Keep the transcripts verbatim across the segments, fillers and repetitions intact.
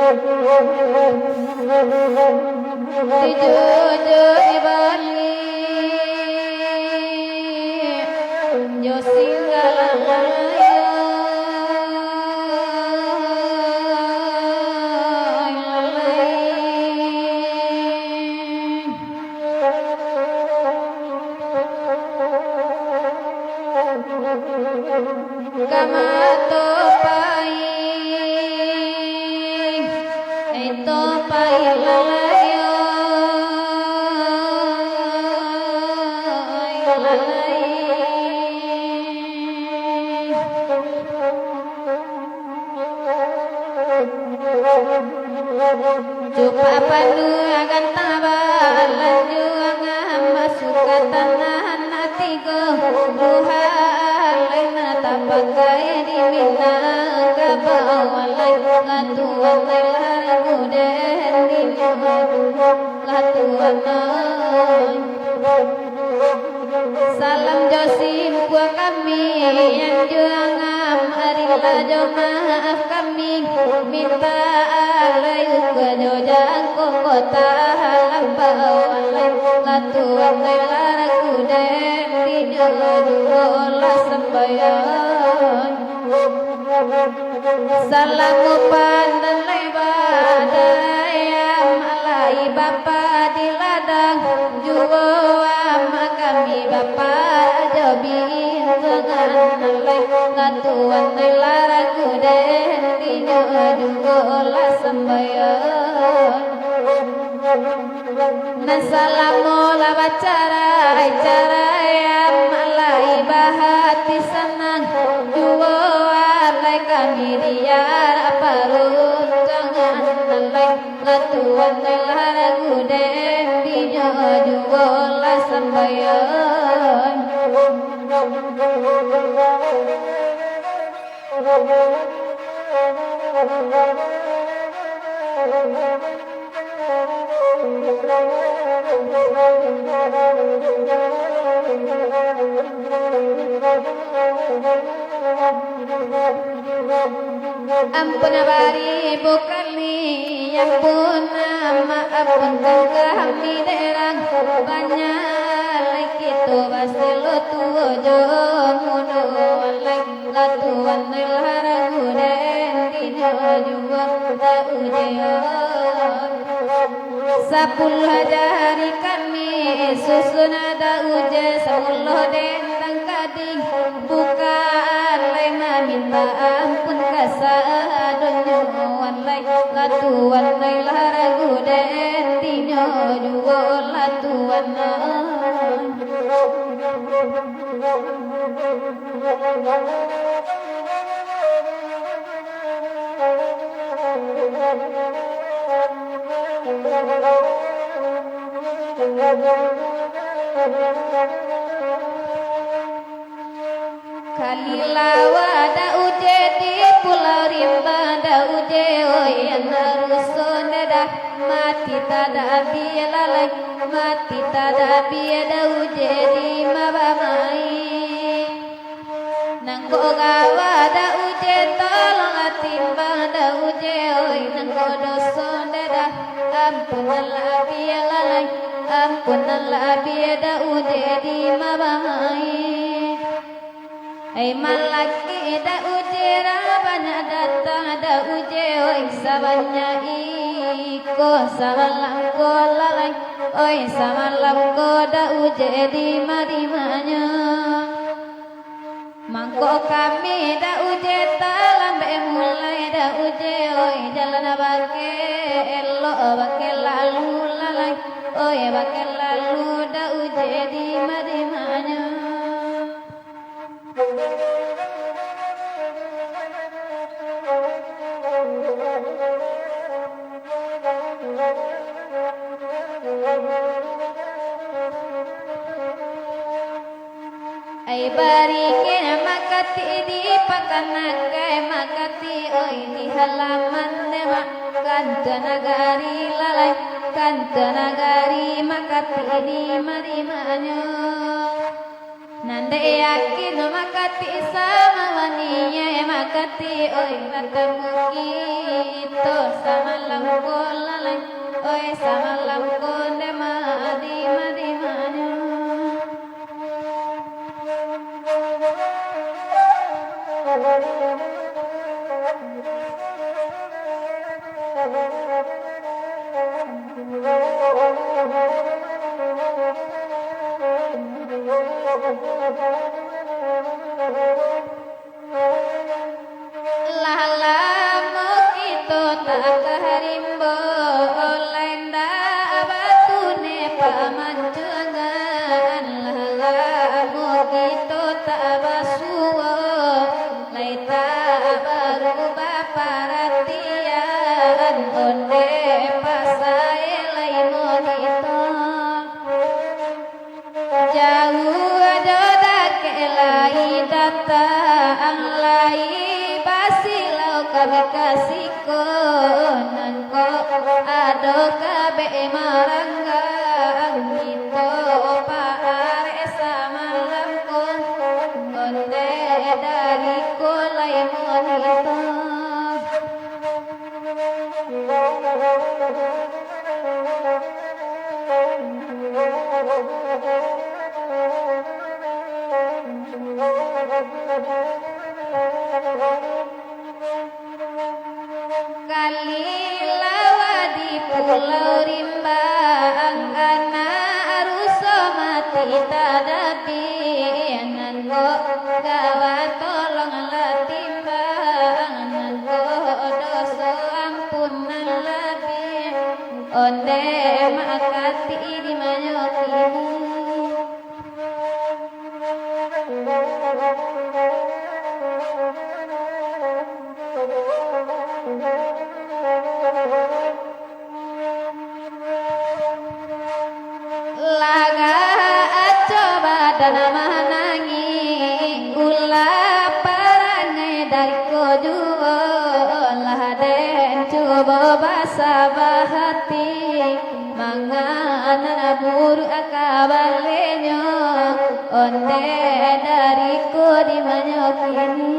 Tujuah jo dibali jo singgah lalai. Kama topai, eh, topai lalai, lalai. Cupak panuah gantang balanjuangan, basuka tanah nan tigo buah, alai nan tapakai di Minangkabau, alai latuan, alai lagu den di nyo, latuan, alai. Salam jo simpuah kami, anjuangan, marilah jo maaf kami, mintak alai ukua jo jangko kota, lapau alai, latuan alai, lagu den di nyo juo lah sambayang. Salam upan nan lai badayam, alai bapa di ladang, juo ama kami bapa jo bintang, alai latuan alai, lagu den di nyo juo lah sambayang. Nan salamo lah bacarai-carai, amak lai bahati sanang, juo alai kami diarak paruntuangan, alai latuan lai lah ragu den, dinyo juo lah sambayang. Ampun baribu kali, ampun, maaf pun kami derang, banyak lai kito baselo tuo jo mudo alai. Latuan lah ragu den, dinyo juo tak ujian. Sapuluah jari kami susun dak uje, sapuluah den tangkading. Bukan lai maminta ampun kasadonyo, wan lai latuan lai lah ragu den, dinyo juo latuan. Kalilawa dak uje di Pulau Rimba, dak uje oi anak rusun dadah, mati tadak abih lalai, mati tadak abih dak uje di mabamai. Nangko gawa dak uje tolong lah timbang dak uje oi, nangko doso dadah, ampunanlah abih lalai, ampunanlah abih dak uje di mabamai. Ai malaki dak uje lah banyak datang dak uje oi, sabanyak iko samalam ko lalai, oi samalam ko dak uje di madimanyo. Mangko kami dak uje talambek mulai dak uje oi, jalan bakeh elok bakeh lalu lalai, oi bakeh lalu dak uje di madimanyo. Ai barikeh makatik di pakan anggai, makatik oi di halaman demak, kantua nagari lalai, kantua nagari makatik di madimanyo. Nan dek yakin makatik sama waniai, makatik Kati, oi, batamu kito samalam ko lalai, oi, samalam ko nde madi-madimanyo. Lah lamo kito tak ka rimbo, lai ndak batune pamancuangan. Lah lamo kito tak basuo, lai tak barubah paratian. Onde pasae lai mohito. Jauah jo dakek lai datang, lai basilau kami ka siko, nan ko ado kabek maranggang, kito paarek samalam ko, onde dari ko lai mohito. Kalilawa di Pulau Rimba, anak ruso mati tadapi, nan ko gawa tolonglah timbang, nan ko doso ampunan labiah, onde makatik di manyo kini. Lagak aco badan manangih, ulah parangai dari ko juo, lah den cubo basabah ati, manganan buruak kabalenyo, onde dari ko di manyo kini.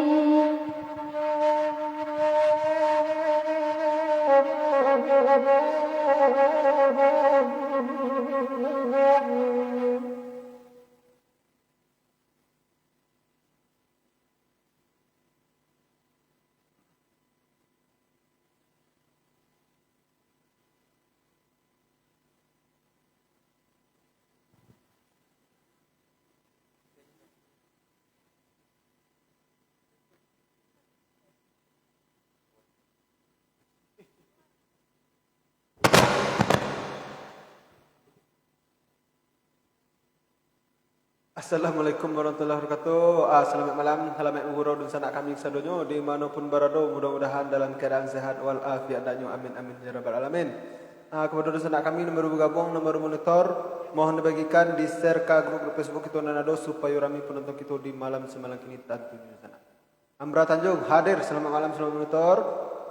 Assalamualaikum warahmatullahi wabarakatuh. Ah, salamaik malam, salamaik bagurau dunsanak kami sadonyo, di mano pun barado, mudah-mudahan dalam keadaan sehat wal afiat andaknyo. Amin, amin, ya rabbal alamin. Ah, kapado dunsanak kami nan baru bagabuang, nan baru monitor, mohon dibagikan, di-share ka grup-grup Facebook kito nan ado, supayo rami panonton kito di malam samalam kini tantunyo sanak. Amra Tanjung, hadir, salamaik malam, salamaik monitor.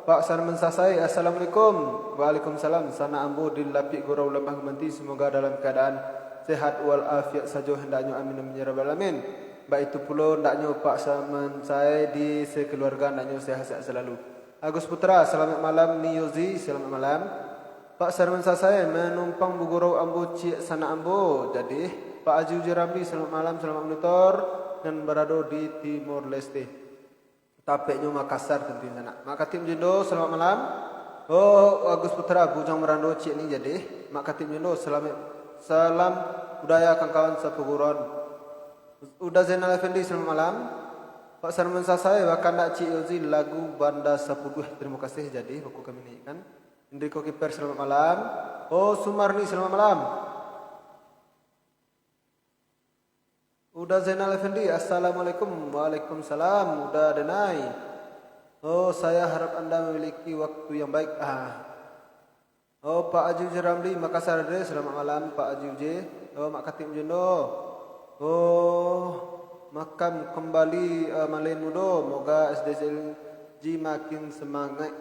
Pak Sarman Sasai, assalamualaikum. Waalaikumsalam. Sanak ambo di Lapik Gurau Lambah Gumanti, semoga dalam keadaan sehat wal afiat sajo hendaknyo, amin, amin, ya rabbal alamin. Baitu pulo hendaknyo Pak Sarman Sasai di sekeluarga hendaknyo sehat-sehat selalu. Agus Putra, salamaik malam. Ni Yozi, salamaik malam. Pak Sarman Sasai, manumpang bagurau ambo ciek sanak ambo, jadi. Pak Aji Uji Ramli, salamaik malam, salamaik monitor, nan barado di Timor Leste. Tapeknyo Makassar tantunyo sanak. Mak Katik Mujendo, salamaik malam. Oh, Agus Putra, Bujang Marando ciek ni jadi. Mak Katik Mujendo, salamaik, salam budaya kawan-kawan sapaguruan. Uda Zainal Effendi, salamaik malam. Pak Sarman Sasai, bakandak Cik Yozi lagu Banda Sapuduah. Tarimo kasih jadi, baku kami naikkan. Enrico Kiper, salamaik malam. Oh, Sumarni, salamaik malam. Uda Zainal Effendi, assalamualaikum. Waalaikumsalam, Uda Denai. Oh, saya harap anda memiliki waktu yang baik. Ah. Oh, Pak Aji Uji Ramli, Makassar, Dre. Salamaik malam, Pak Aji Uji. Oh, Mak Katik Mujendo. Oh, makam kembali, eh, Malin Mudo. Moga S D C L G makin semangat.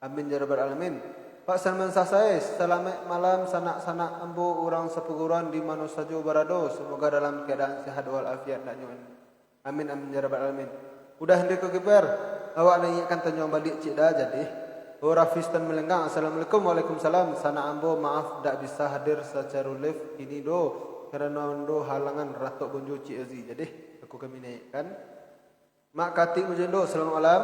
Amin ya rabbal alamin. Pak Salman Sasai, salamaik malam sanak-sanak ambo urang sapaguruan di mano sajo barado, semoga dalam keadaan sehat wal afiat naknyo. Amin, amin ya rabbal alamin. Udah Hendriko Kiper, awak naiakkan tanjuang baliak ciek Da, jadi. Oh, Rafistan Melenggang, Assalamualaikum. Waalaikumsalam. Sanak ambo, maaf dak bisa hadir sacaro live kini doh, karano ando halangan ratok bonjo Cik Ozi. Jadi, aku kami naiakkan. Mak Katik Mujendo, selamat malam.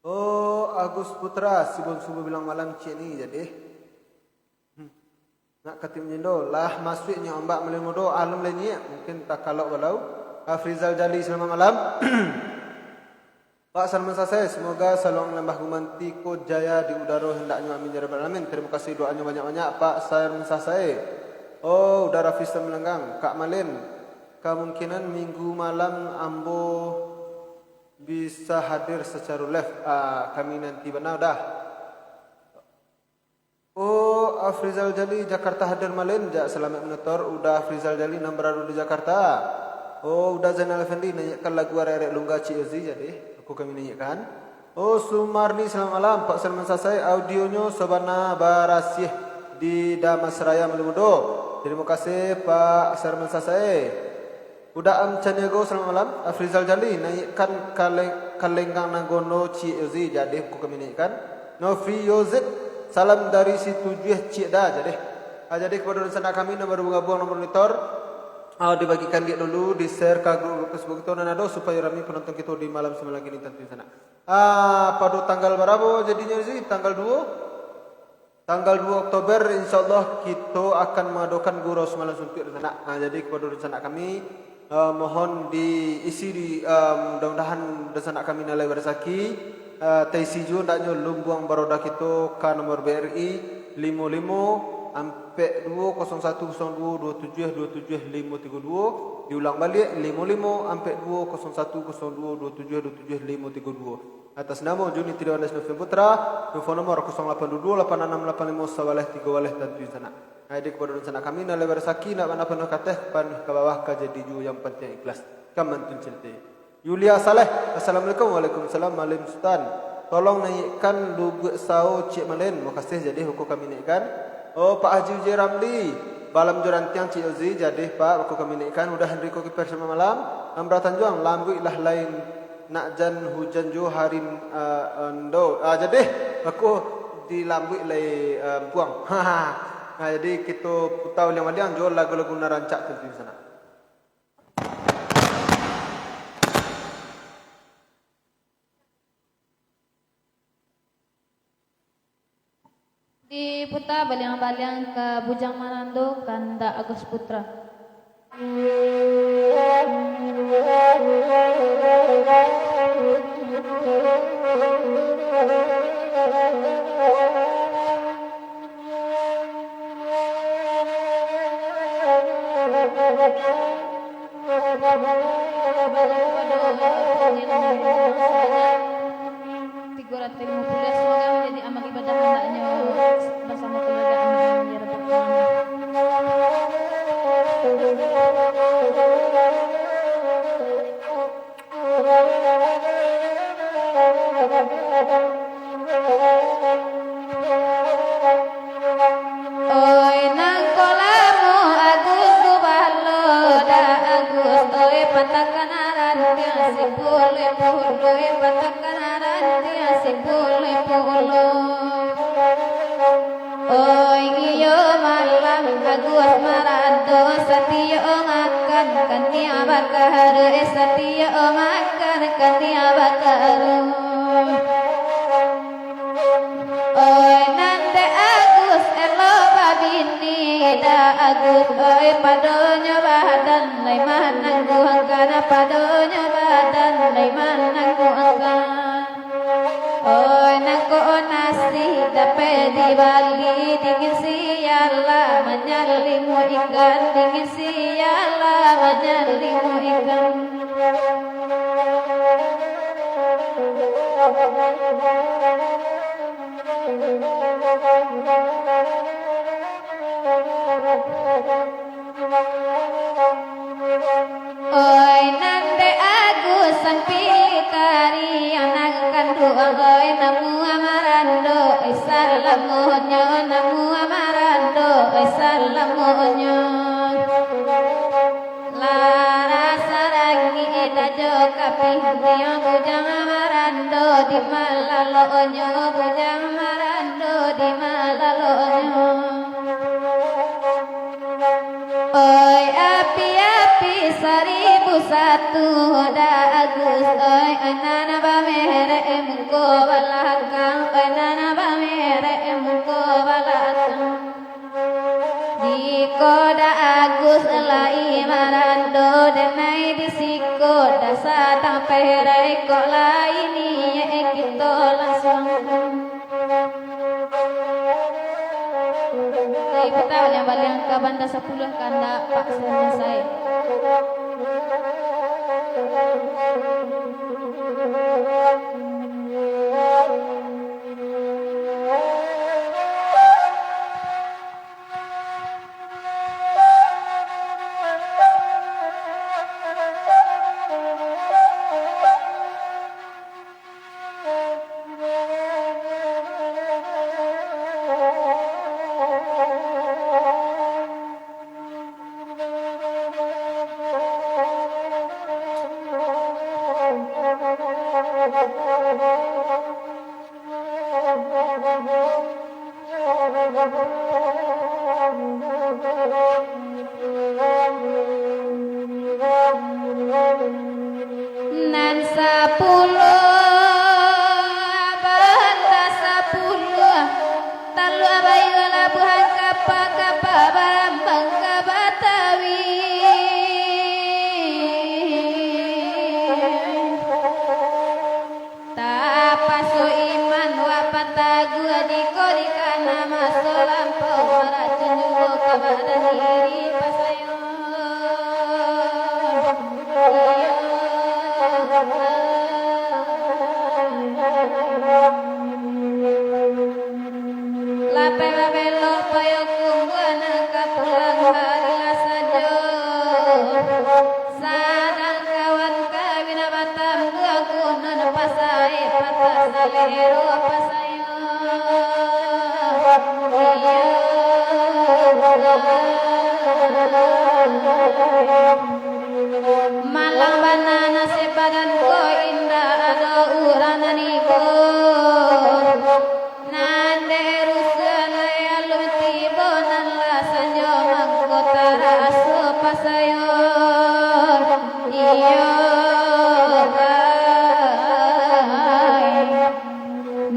Oh, Agus Putra, si Bonsu babilang malam ciek ni, jadi. Hmm. Nak Katik Mujendo, lah masuak nyo ombak Malin Mudo, alun lai nyiak, mungkin takalok balau. Afrizal Jali, selamat malam. Pak Sarman Sasai, semoga Saluang Lambah Gumanti ko jaya di udaro hendaknyo, amin ya rabbal alamin. Terima kasih doanyo banyak-banyak, Pak Sarman Sasai. Oh, udah Rafistan Melenggang, Kak Malin, kemungkinan minggu malam ambo bisa hadir sacaro live, ah, kami nanti bana dah. Oh, Afrizal Jali, Jakarta hadir Malin, jak salamaik manotor, udah Afrizal Jali nan barado di Jakarta. Oh, udah Zainal Effendi, naiakkan lagu Arek-arek Lungga Cik Ozi, jadi, aku kami naiakkan. Oh, Sumarni, selamat malam, Pak Sarman Sasai, audionyo sabana barasiah di Damasraya Malin Mudo. Terima kasih, Pak Sarman Sasai. Uda Am Caniago, selamat malam. Afrizal Jali, naiakkan kale-, kalenggang nan gono Cik Ozi, jadi, buko kami naiakkan. Novi Yozet, salam dari Situjuah Cik Da, jadi. Ah, jadi, kepada dunsanak kami nan baru bagabuang, nan baru monitor, ah, dibagikan giak dulu, di-share ka grup Facebook kito nan ado, supayo rami penonton kito di malam samalam kini, tantu sanak. Ah, pado tanggal barabo jadinyo, Zi? Tanggal duo? Tanggal duo Oktober, insyaallah kito akan maadokan gurau samalam suntuak, dunsanak. Ah, jadi, kepada dunsanak kami, eh, mohon diisi di, eh, mudah-mudahan dunsanak kami nan lai barasaki, eh, taisi juo andaknyo lumbuang baroda kito ka nomor B R I limo limo ampek duo kosong satu kosong duo dua tujuah dua tujuah limo tigo duo, diulang baliak, limo limo ampek duo kosong satu kosong duo dua tujuah dua tujuah limo tigo duo. Atas namo Juni Triawan Dasno Film Putra, info nomor kosong lapan dua dua lapan anam lapan limo sabaleh tigo baleh, tantu sanak. Jadi, kepada dunsanak kami nan lai barasaki, nak bana panuah kateh, panuah ka bawah, ka jadi juo, yang pantiang ikhlas. Ka mantun carito. Yulia Saleh, Assalamualaikum. Waalaikumsalam, Malin Sutan. Tolong naiakkan Lubuak Sao, Cik Malin. Makasih, jadi, buko kami naiakkan. Oh, Pak Haji Uji Ramli, Balam Jo Rantiang, Cik Ozi, jadi, Pak, buko kami naiakkan. Uda Hendriko Kiper, selamat malam. Amra Tanjuang, lambuik lah lain nak jan hujan jo hari, ah, ando. Ah, jadi, aku di lambuik lai, ah, buang. Nah, jadi kito puta uliang-uliang jo lagu-lagu nan rancak tu di sanak. Diputa baliang-baliang ka Bujang Marando, kandak Agus Putra. Tigo ratus lima puluh, semoga menjadi amal ibadah hendaknya bersama keluarga, amin ya rabbal alamin. Oi, nangko lamo Agus tu balo, dak Agus, oi, patahkan rantiang sipuluah puluah, patahkan rantiang sipuluah puluah. Oi, iyo malam Agus Marando, satiok makan kantiang bakaru, eh, satiok makan kantiang bakaru. Oi, nan dek Agus elok babini, dak Agus, oi, padonyo badan lai manangguangkan, padonyo badan lai manangguangkan. Oi, nangko nasi dapek dibali, dingin sialah manyalimu ikan, dingin sialah manyalimu ikan. Oi, nan dek Agus sampi tari, anak kanduang, oi, namuah Marando, oi, salamonyo, namuah Marando, oi, salamonyo. Lah rasa rangik Jo kapih, bujang marando di malalonyo, bujang marando di malalonyo. Oi api-api saribu satu, Da Agus, oi, oi nan bamerek muko balakang, oi nan bamerek muko balakang. Diko Da Agus lai marando, denai di siko Da Sadang Perai, kok lai niaik kito langsuang. Lai puta baliang-baliang ka banda sapuluah kandak Pak Seniman Sae. Nan sapuluah, banda sapuluah, talua bayu labuhan kapa-kapa, barambang ka Batawi. Tapaso iman wak pataguah, diko dikana maso lampau, maracun juo ka badan diri pasayo. Iyo. Lapeh babelok payo kumbuah nan ka pulang hari lah sajo. Sadang kawan kami nak batambuah, kunun pasae patah salero pasayo. Iyo. Malang bana nasib badan ko, indak ado urang nan ibo. Nan dek rusuah lai alun tibo, nan lah sanjo mangko taraso pasayo. Iyo, ai.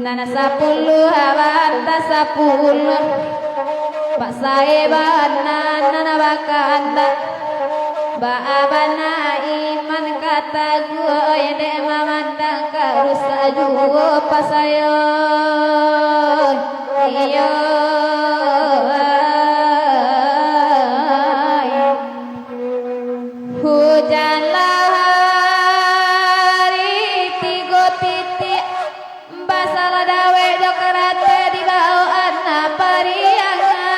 Nan sapuluah banda sapuluah, pasae bana nan bakandak. Baa bana iman ka taguah, oi, dek mamandang ka rusak juo pasayo. Iyo, ai. Hujan lahari tigo titiak, basaro dawek jo karate dibao anak pariangan.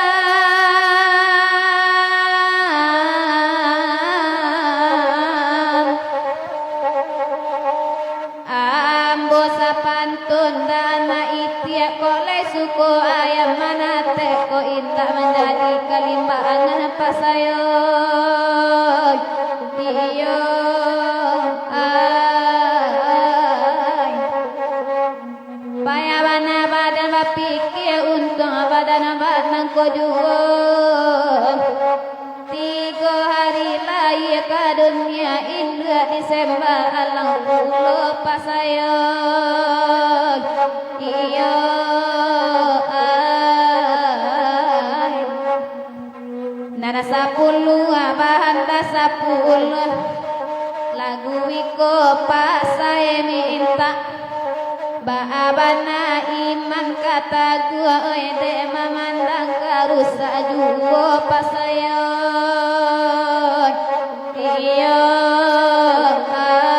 Ambo sapantun dana itiak, kok lai suko ayam manatek, kok indak manjadi kalimbangan pasayo. Iyo, ai. Payah bana badan bapikia, untuang badan badan ko juo. Tigo hari lai ka dunia, induak disemba alang pulo pasayo. Iyo, ai. Nan sapuluah banda sapuluah, lagu iko pasae mintak. Baa bana iman ka taguah, oi, dek mamandang ka rusak juo pasayo. Iyo, ai.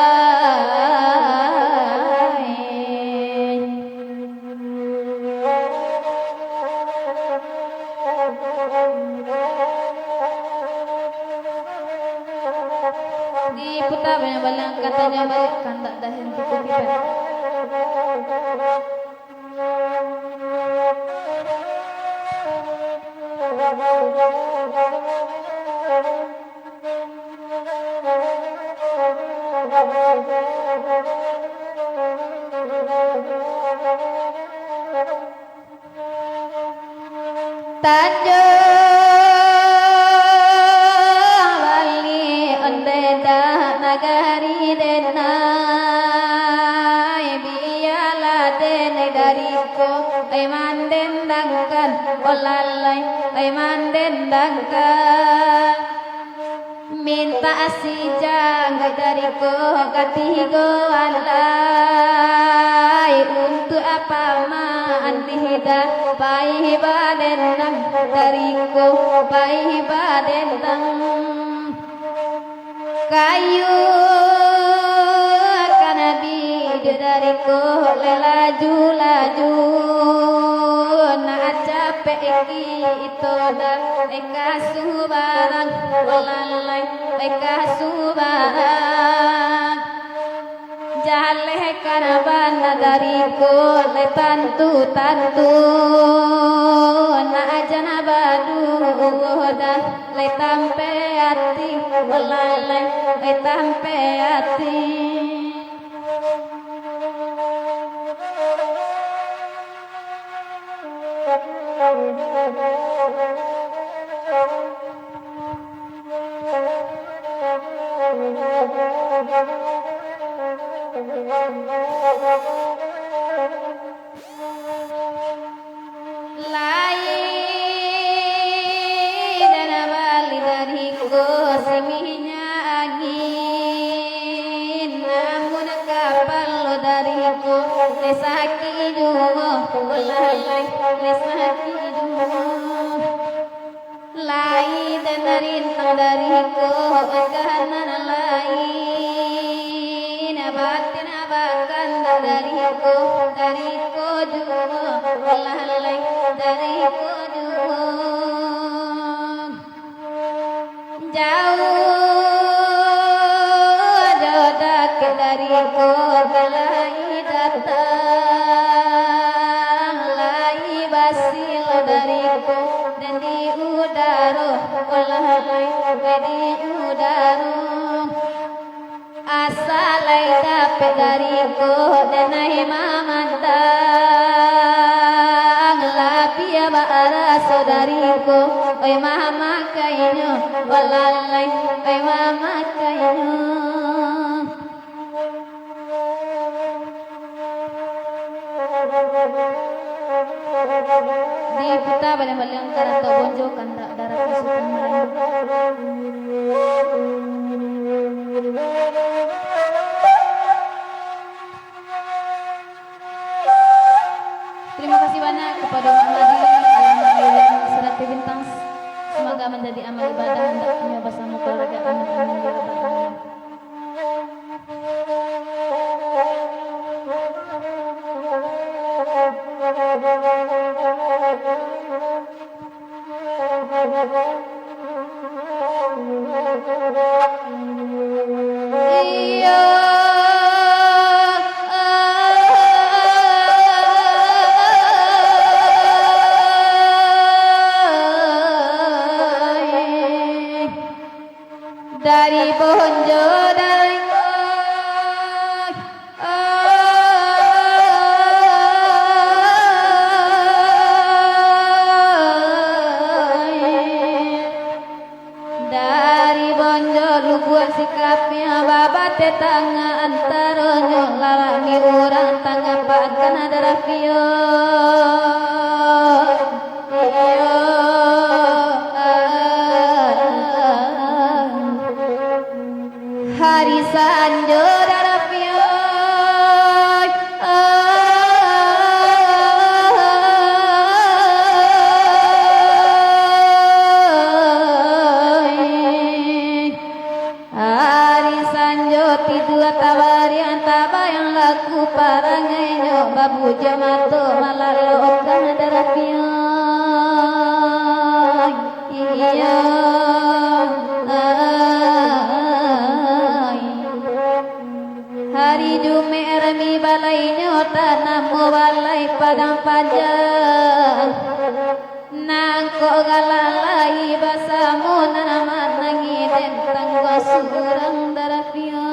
Diputa baliak-baliak, katanyo baliak, kandak dahen tutupi baliak. Tanjuang Baleh, ondeh dah nagari denai, bialah denai dari ko, ai mandendangkan, oh lalai, ai mandendangkan. Mintak sijang dari ko katigo alai, untuak apak ma andih dah, pai badendang dari ko, pai badendang. Kayu ka nabi dari ko, lai laju-laju, nak capek iko dah, eka subarang, lalai, eka subarang. Jaleh ka na bana dari ko, lai tantu-tantu, nak aja na baduo dah, lai tampek ati, lalai, lai tampek ati. Lai dana bali dari ko, si minyak angin, namun kapalo dari ko, lai sakik juo, lalai, lai sakik juo. Lai dana rintang dari ko, ka nan lain, batin bakandak dari ko, dari ko juo, lalai, dari ko juo. Jauah, jauah dakek dari ko, lai datang, lai basilo dari ko, dan di udaro, lalai, di udaro. Asa lai dapek dari ko, denai mamandang, labiah baraso dari ko, oi mamakainyo, oi lalai, oi mamakainyo. Diputa baliang-baliang karatok bonjo, kandak darah pasukan marayu. Terima kasih banyak kepada Mak Hadi, Alamak Yulian, Serati Bintang. Semoga menjadi amal ibadah untuknya bersama keluarga. Amin, amin, ya rabbal alamin. Iyo. Dari bonjo dari ko. Dari bonjo lubuak sikapnyo, babateh tangah antaronyo, larangi urang tangah pakan darah piyo. Iyo, hari sanjo darah piyo. Ari sanjo tidua tabariang, tabayang laku parangainyo, babuja mato malalokan darah piyo. Iyo. Hari Jumek rami balainyo, tanamo balai Padang Panjang. Nangkok galalai basamo, nan manangih den tangguang surang darah piyo.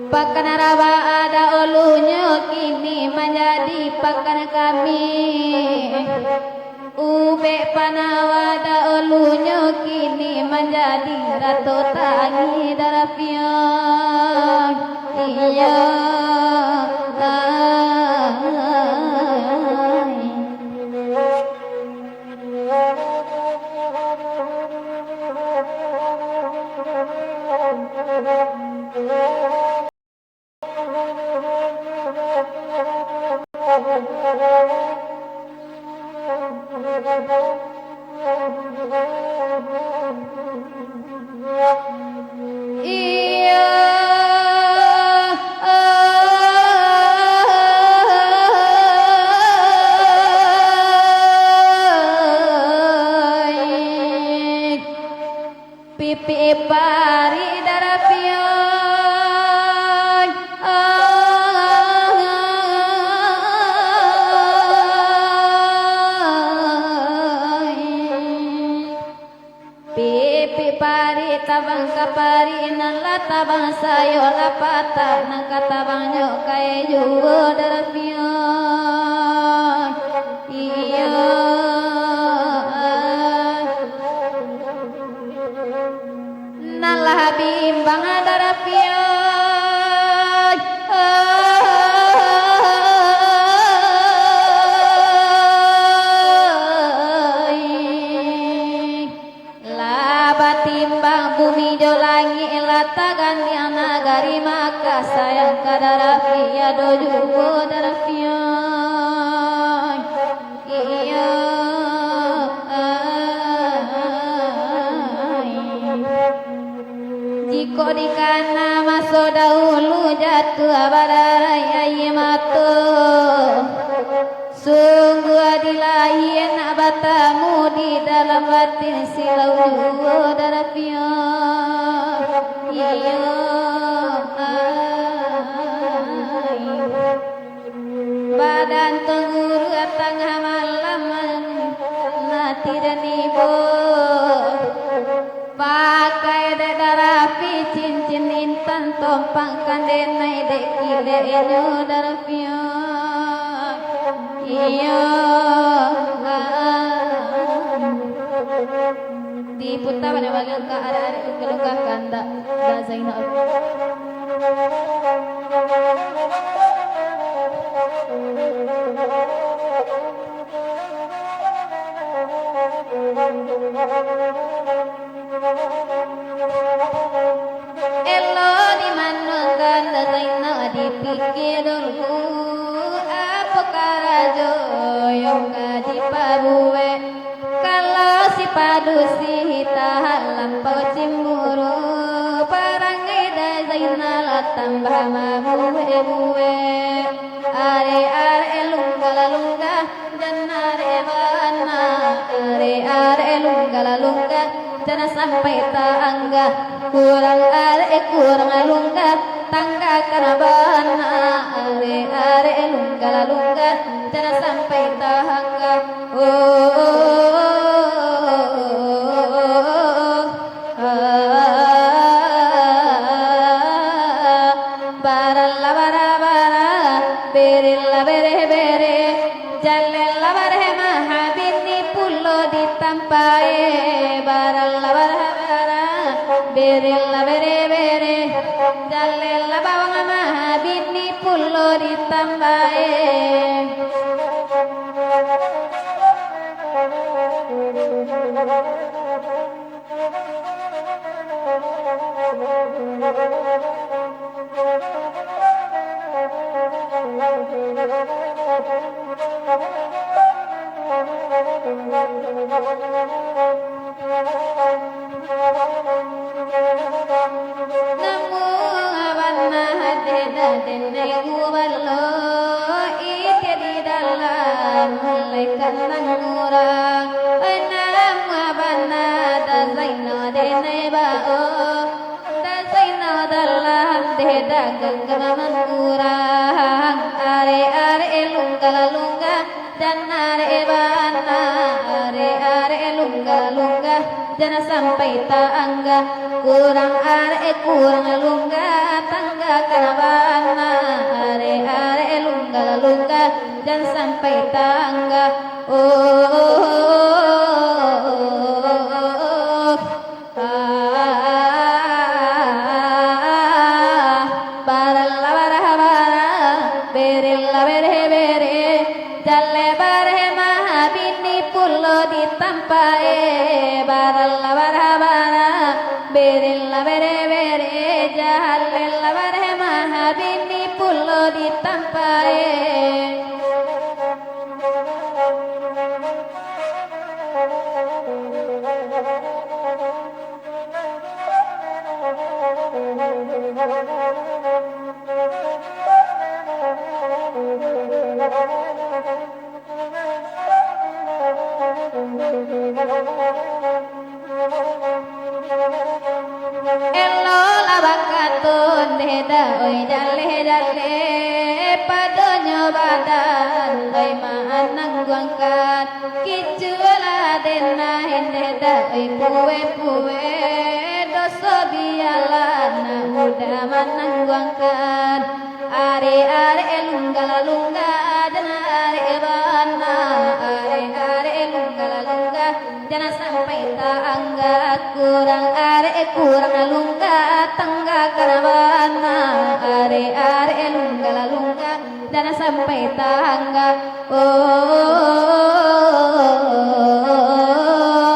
Pakan Rabah daulunyo kini manjadi pakan kami. Ubek Panawa daulunyo kini manjadi Rato Tangih Darapion. Iyo, ai. Iyo, ai. Pipik parik Darapion, ai. Pipik parik tabang ka parik, nan lah tabang sayo lah patah, nan ka tabangnyo kae juo Darapion. Iyo, nan lah bimbang Darapion. Lah batimbang bumi jo langik, lah tagandiang nagari Makkah, sayang ka Darapion, ado juo Darapion. Iyo, ai. Jikok dikana maso dahulu, jatuah badarai aia mato. Sungguah dilahian nak batamu, di dalam batin silau juo Darapion. Iyo, ai. Badan tanguru tangah malam, mati dan ibo. Pakai dek Darapi cincin intan, tompang kan denai dek kileknyo Darapion. Iyo, ah. Diputa baliak-baliak ka arek-arek luka-luka kandak Da Zainal. Elok di mano kan Da Zainal dipikia dulu, apo karajo yang ka dipabuek? Kalau si padusi tahan lampau cimburu, parangai Da Zainal tambah mabuek-buek. Arek-arek lungga-lungga, jan arek bana. Arek-arek lungga-lungga, jan sampai taanggah. Kurang arek, kurang lungga, tanggakan bana. Arek-arek lungga-lungga, jan sampai taanggah. Oh, oh, oh, oh, oh, oh. Ah, barallah bara-bara, berellah bereh-bereh, jalehlah bareh mahabini pulo ditampae. Barallah bara-bara, berellah bereh-bereh, jalehlah bawang mahabini pulo ditampae. Namuah bana dek Da denai gubalo, itiak di dalam malaikat nan murah. Oi, namuah bana Da Zainal denai bao, Da Zainal dalam dek Da ganggam nan murah. Arek-arek lungga-lungga, jan arek bana. Arek-arek lungga-lungga, jan sam- sampai taangga. Kurang arek, kurang lungga, tanggakan bana. Arek, arek lungga, lungga, jan sampai taangga. Oh, oh, oh, oh, oh, oh. Ah, barallah barah barah, berellah bereh bereh, jaleh bareh mahabini pulo ditampae. Barallah barah barah, berellah bereh bereh, jalehlah bareh mahabini pulo ditampae. Elok lah bakato, ndeh dak oi, jaleh-jaleh padonyo badan, oi manangguangkan. Kicuah lah denai, ndeh dak oi, pueh-pueh, doso bialah nak mudah manangguangkan. Arek-arek lungga lah lungga, jan arek bana. Arek-arek lungga lah lungga, jan sampai taangga. Kurang arek, kurang lungga, tanggakan bana. Arek-arek lungga lah lungga, jan sampai taangga. Oh, oh, oh, oh, oh.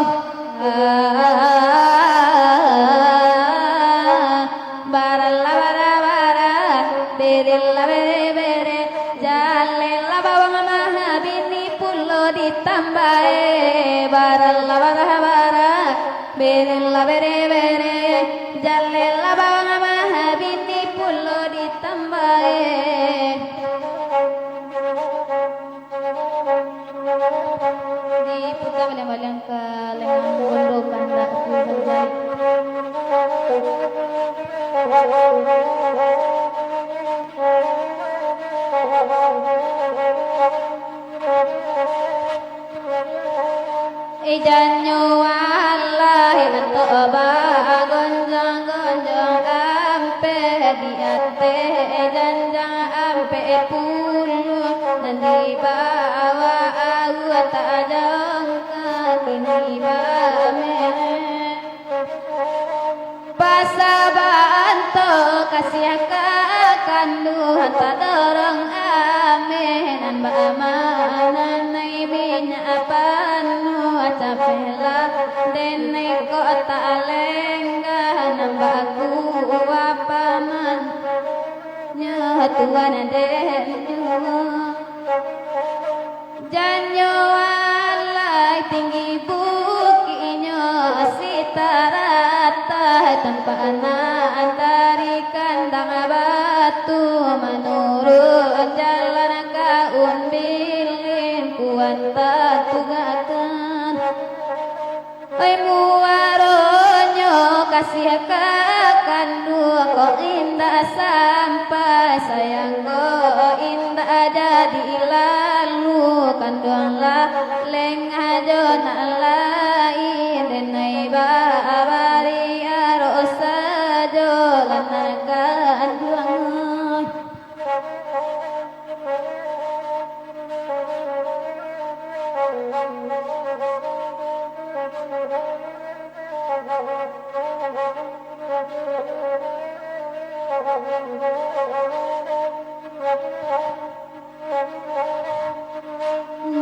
Ah, barallah barah barah, berellah bereh bereh, jalehlah bawang mahabini pulo ditambae. Barallah barah barah, berellah bereh bereh, jalehlah bawang mahabini pulo ditambae. Diputa baliang-baliang ka lengang bondo kandak. Ijannyo alai antok bagonjong-gonjong ampek di ateh janjang ampek puluah, nan di bawah aua tajongkang kini bameh. Pasabanto kasiah ka kanduang, tadorong ameh nan baamanah, nai minyak panuah, capehlah denai kok tak lenggah, nan bakuah paman nyo tuan denyo. Jannyo alai tinggi bukiknyo, sitaratah tampak nan dari kandang batu, manuruik jalan kaun bilin kuan tatugakkan. Oi, muaronyo kasiah ka kanduang, kok indak sampai, sayang kok indak jadi lalu. Kanduang lah lengah jo nak lain, denai babari arok sajo lah nak kanduang.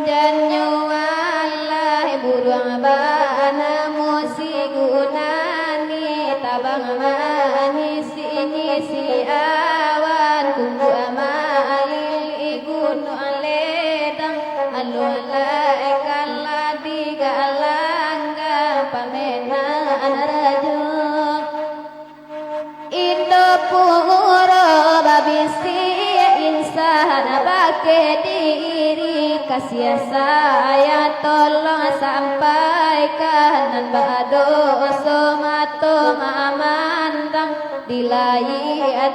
Jannyo alai buruang banamo si gunani, tabang manih si ngisi awan, kukuak malili gunuang ledang, alun lai kalah digalanggang pamenan rajo. Indo puro babisiak insan bakeh diri, kasiah sayang tolong sampaikan, nan badoso mato mamandang, di lai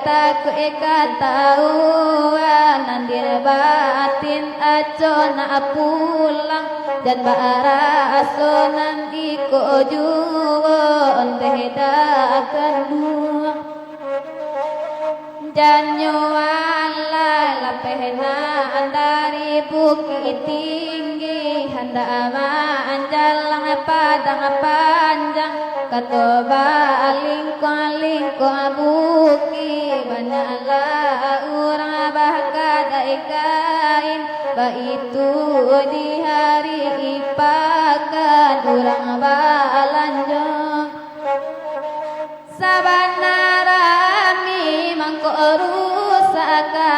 takuik katauan, nan di batin acok nak pulang. Jan baraso nan iko juo ondeh dakan duo. Jan nyo alai lapeh nan dari Bukik Tinggi, handak manjalang padang panjang, kato balingkuang-lingkuang bukik, banyaklah urang bakadai kain, baitu di hari pakan urang balanjo. Sabana rami mangko rusak ka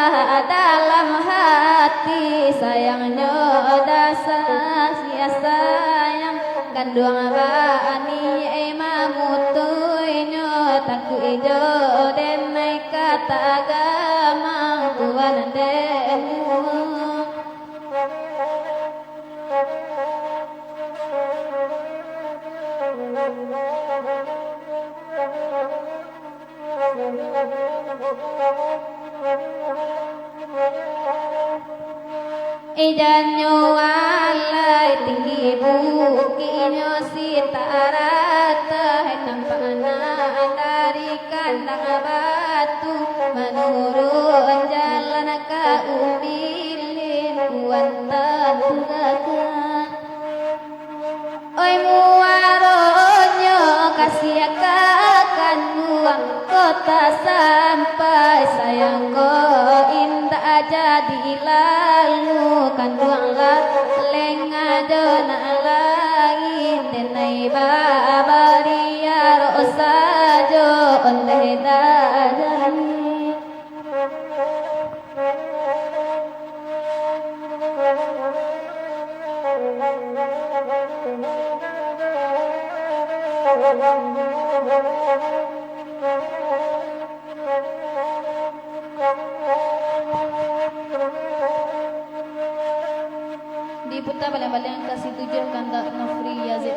dalam hati, sayangnyo dasar sia sayang, kanduang bani mamutuinyo, takuik jo denai ka tagamang tuan dek. Ijannyo alai tinggi bukiknyo sitarata, tampak nan dari kandang batu, manurun jalan ka Umbilin, kuantan tugakak. Oi muaronyo kasiakakan nuang kota sampai, sayang ko indak jadi lalu, kanduanglah lengah jo nak lain, denai babariaro sajo ondeh dadari. Diputar baliang-baliang ka situjuah kandak Nofri Yazid.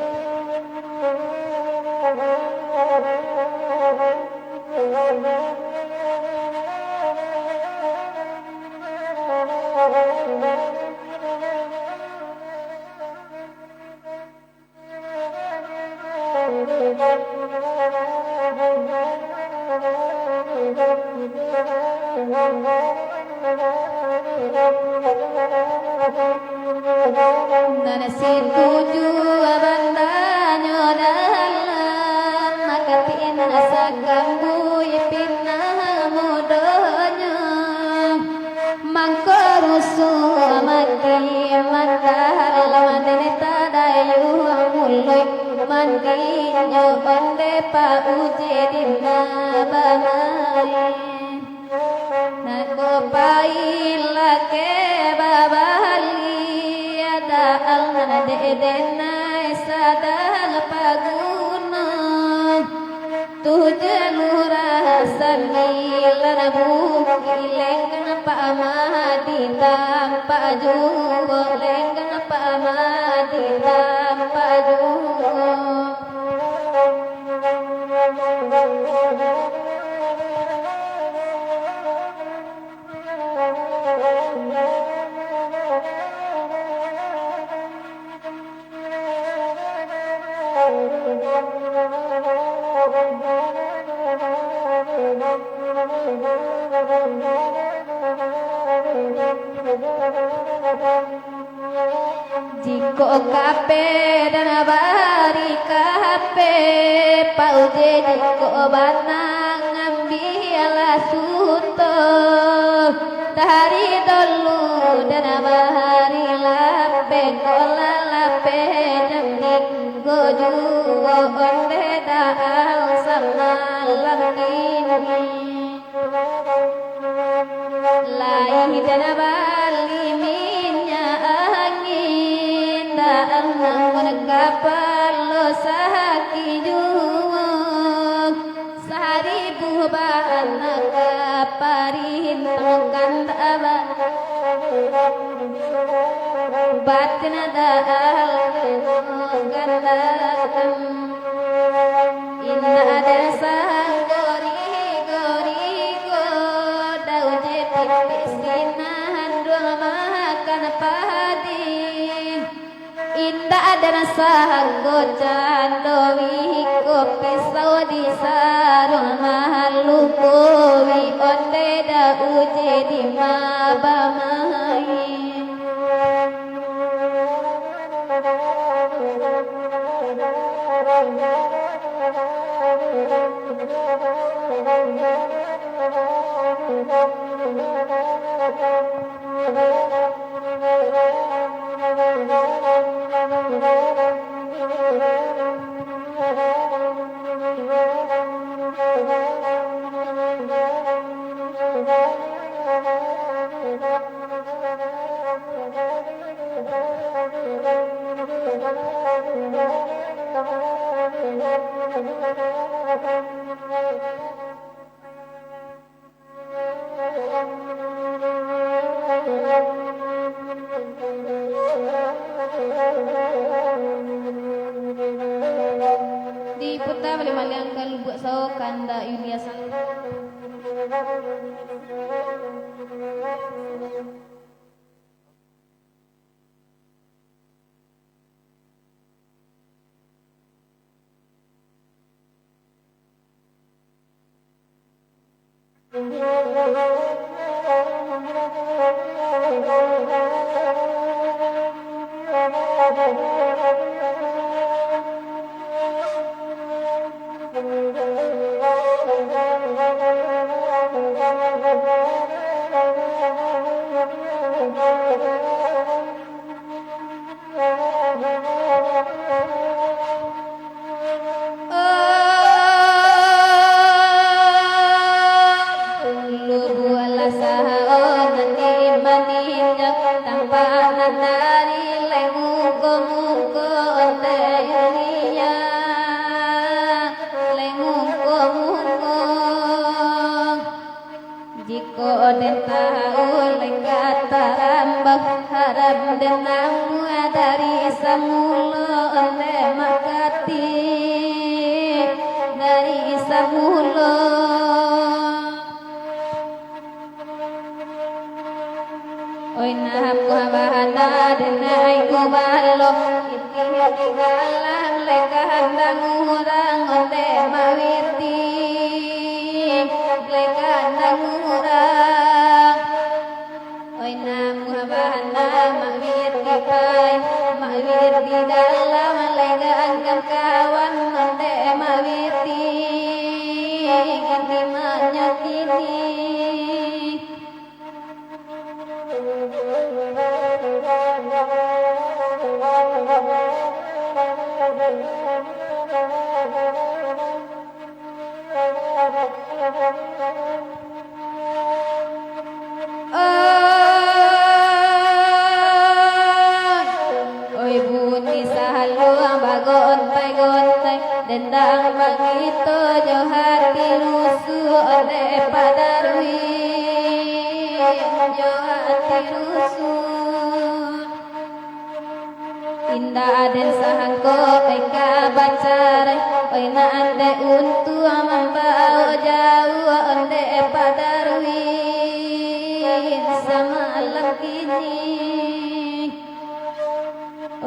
Nan situju bandanyo dalam, makatik nan sakambuih pinang mudonyo. Mangko rusuah mati mandalam, dene tadayuah muluik mandinyo, onde pauji dina bamain. Nangko pain lake babali, adaal nan dek denai sadang paguno. Tujuah lurah sambilan bukik, lenggang Pak Madi tampak juo, lenggang Pak Madi tampak juo. Jikok kape dan bari kape, pauji jikok banang ambialah suto. Dari dulu dan bari lape, kok lah lape jam tigo juo, onde daal samalam kini. Lai dan bali minyak angin, dalam namun kapalo sakik juo. Saribu bana kaparintahkan, batin daal gandakan. Indak ado sanggo rigo-rigo, dau je tipih sinan duang makan padi. Rasa anggo cando wiko pisau di sarung maluko wi onde da uji di mabamain. Diputa baliak maliang ka Lubuak Sawo, kandak Yulia Santana. Lubuak Sawo nan di Maninjau, tampak nan dari lai muko-muko onde Yulia, lai muko-muko. Jikok den tahu lai ka tarambau, harap den namuah dari samulo onde Makati, dari samulo. Oi namuah bana den ai gubalo, itiak di dalam lai kandang urang onde Mak Wirdi, lai kandang urang. Oi namuah bana Mak Wirdi pai, Mak Wirdi dalam lai ganggam kawan onde Mak Wirdi, ganti manyo kini. Oi, oi bunyi sahaluang bagontai-gontai, dendang bangito jo hati rusuh, onde Pak Darwis, jo hati rusuh. Indak den sangko, oi, ka bacarai, oi, nan dek untuang mambaok jauah, onde Pak Darwis, samalam kini.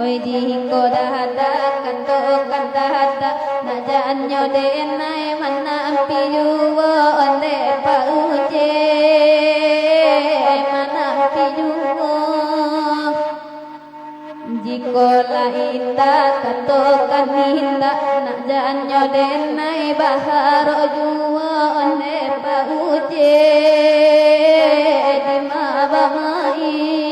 Oi, jikok dahadak, katokan dahadak, nak jannyo denai manampi juo, onde Pak Ucek, manampi juo. Jikok lah indak, katokan indak, nak jannyo denai baharok juo, onde Pak Ucek, dima bamain.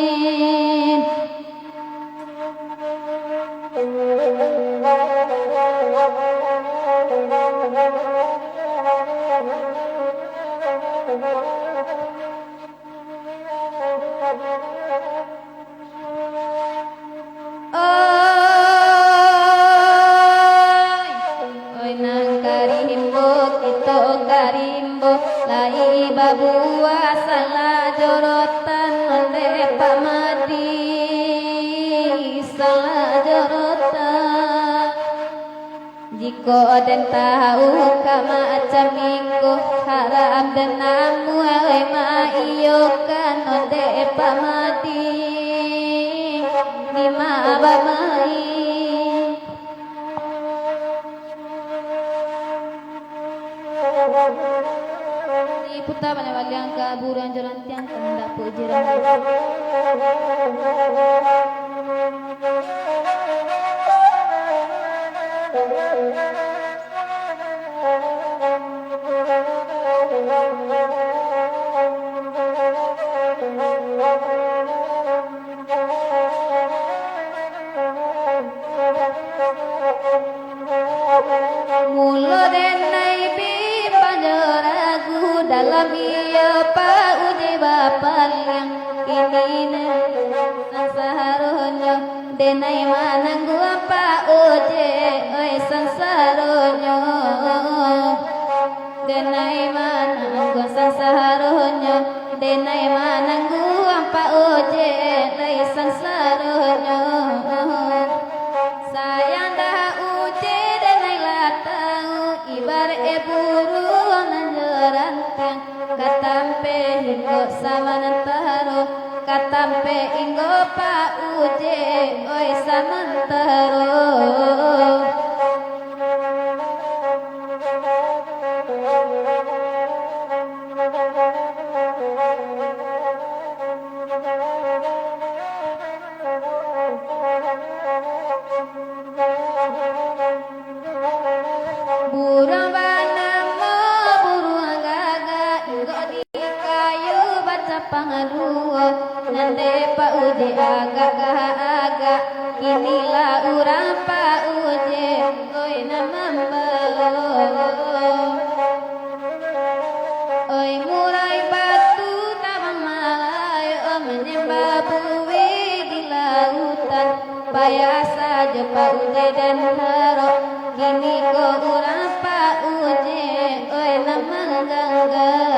Oi, oi, nan ka rimbo, kito ka rimbo, lai babuah salah jorotan, onde Pak Madi, salah jorotan. Jikok den tahu ka macam minggu, harap den namuah, oi, maiyokan, onde Pak Madi, dima bamain. Diputa baliak-baliak ka buruang jo rantiang, kandak pauji. Mulo denai bimbang jo ragu, dalam iyo Pak Uji bapaliang. Kini nan sasaronyo denai manangguang Pak Uji, oi, sansaronyo. Denai manangguang sansaronyo, denai manangguang Pak Uji, lai sansaronyo. Sayang dah Uji denai lah tau, ibarat e buruang nan jo rantiang, ka tampek hinggo samantaro, ka tampek hinggo Pak Uji, oi, samantaro. Buruang banamo buruang gagak, inggok di kayu bacapang duo, nan dek Pak Uji agak ka agak, kini lah urang Pak Uji, oi, nan mambao. Oi, murai batu tabang malayo, manyambah buih di lautan. Payah sajo Pak Uji den harok, kini ko urang Pak Uji, oi, nan mangganggam.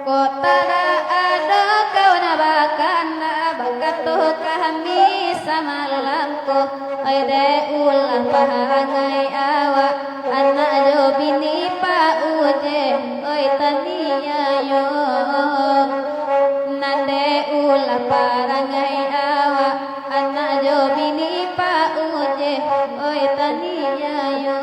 Kok tadak ado kawan bakanak, bakato kami samalam ko, oi, dek ulah parangai awak, anak jo bini Pak Uji, oi, taniayo. Nan dek ulah parangai awak, anak jo bini Pak Uji, oi, taniayo.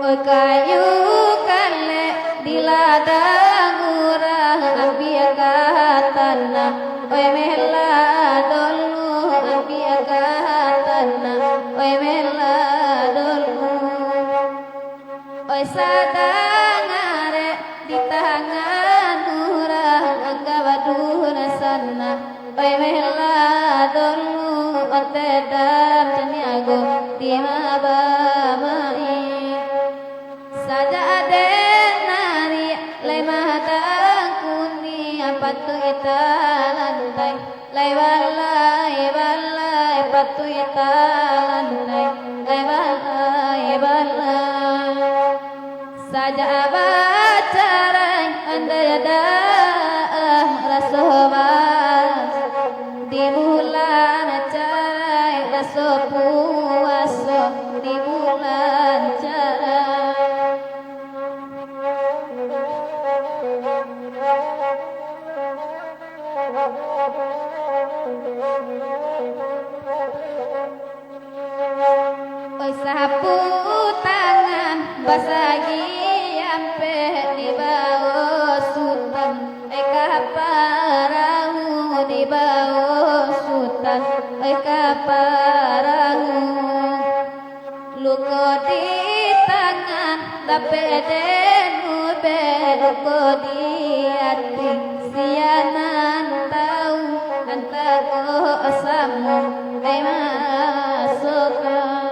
Oi, kayu kalek di ladang urang, ambiak ka tanah, oi, melah dulu, ambiak ka tanah, oi, melah dulu. Oi, sadang arek di tangan urang, angka badurang sanang. Oi, melah dulu, onte dan caniago di mabamai. Sajak aden nari, lai madang kuning, patuik ita lantai. Sapuaso di bulan Sya'ban. Oi sapu tangan basagi ampek di bawah Sutan, oi ka parahu di bawah Sutan, oi ka parahu. Luko di tangan, dapek den ubek, luko di ati, sia nan tau, antaro samo ai masokan.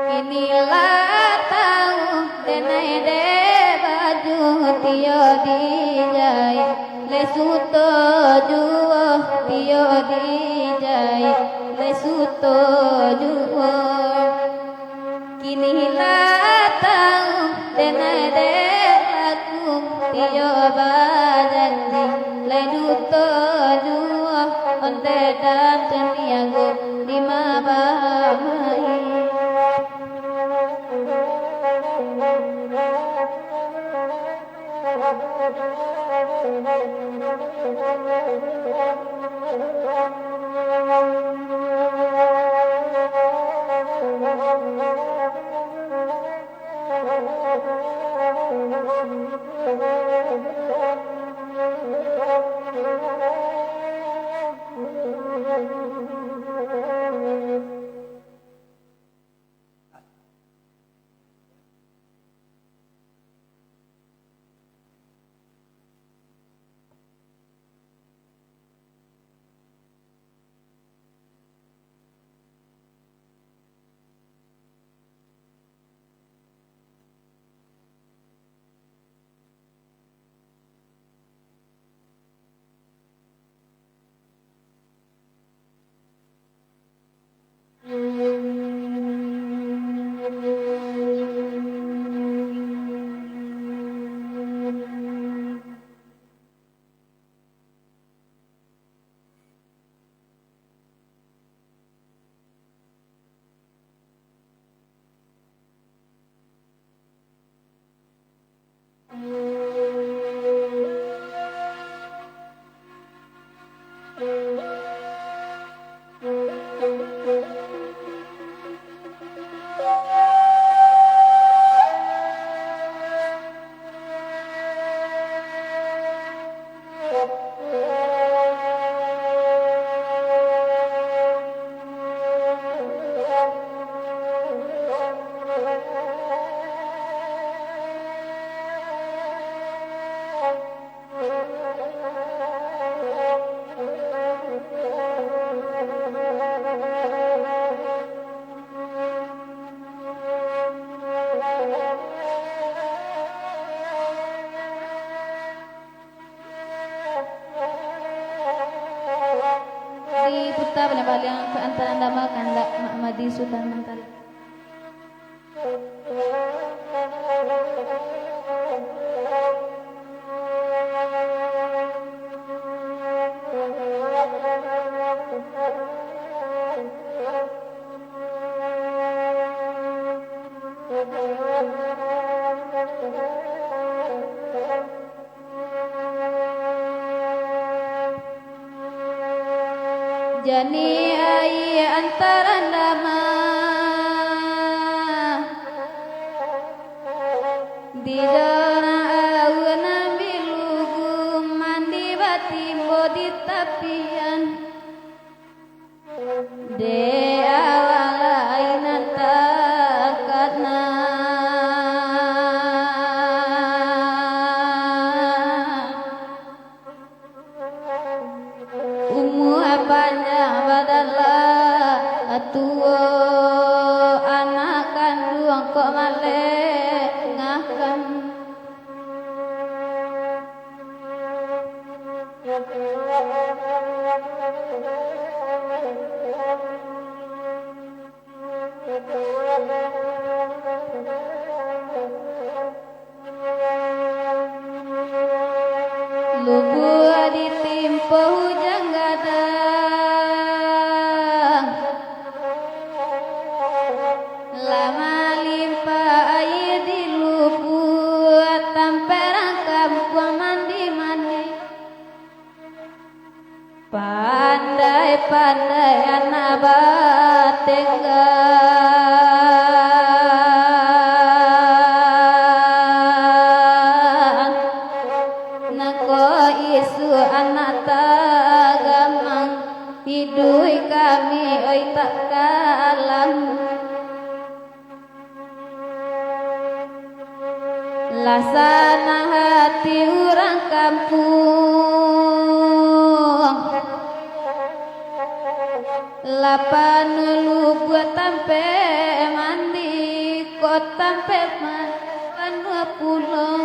Kini lah tau, denai dek baju tio dijahik, lai suto juo tio dijahik, lai suto juo. Kini lah tau, denai dek laku tio bajanji, lai duto juo, onte dan caniago di mabamai. Diputa baliang-baliang ka antaro dama kandak Mak Madi Sutan Mantari. Jani aia antaro dama, di jorang aua nan bilugu, mandi batimbo di tapian. Dek awak lai nan takana, umua panjang badan lah tuo, anak kanduang kok malengahkan. Lubuak ditimpo hujan gadang, lah malimpah aia di lubuak, tampek urang kampuang mandi-mandi. Pandai-pandai anak batenggang, nan ko isuak anak tagamang, iduik kami oi tak kalam. Lah sanang hati urang kampuang, lah panuah lubuak tampek mandi, ko tampek mandi panuah pulo.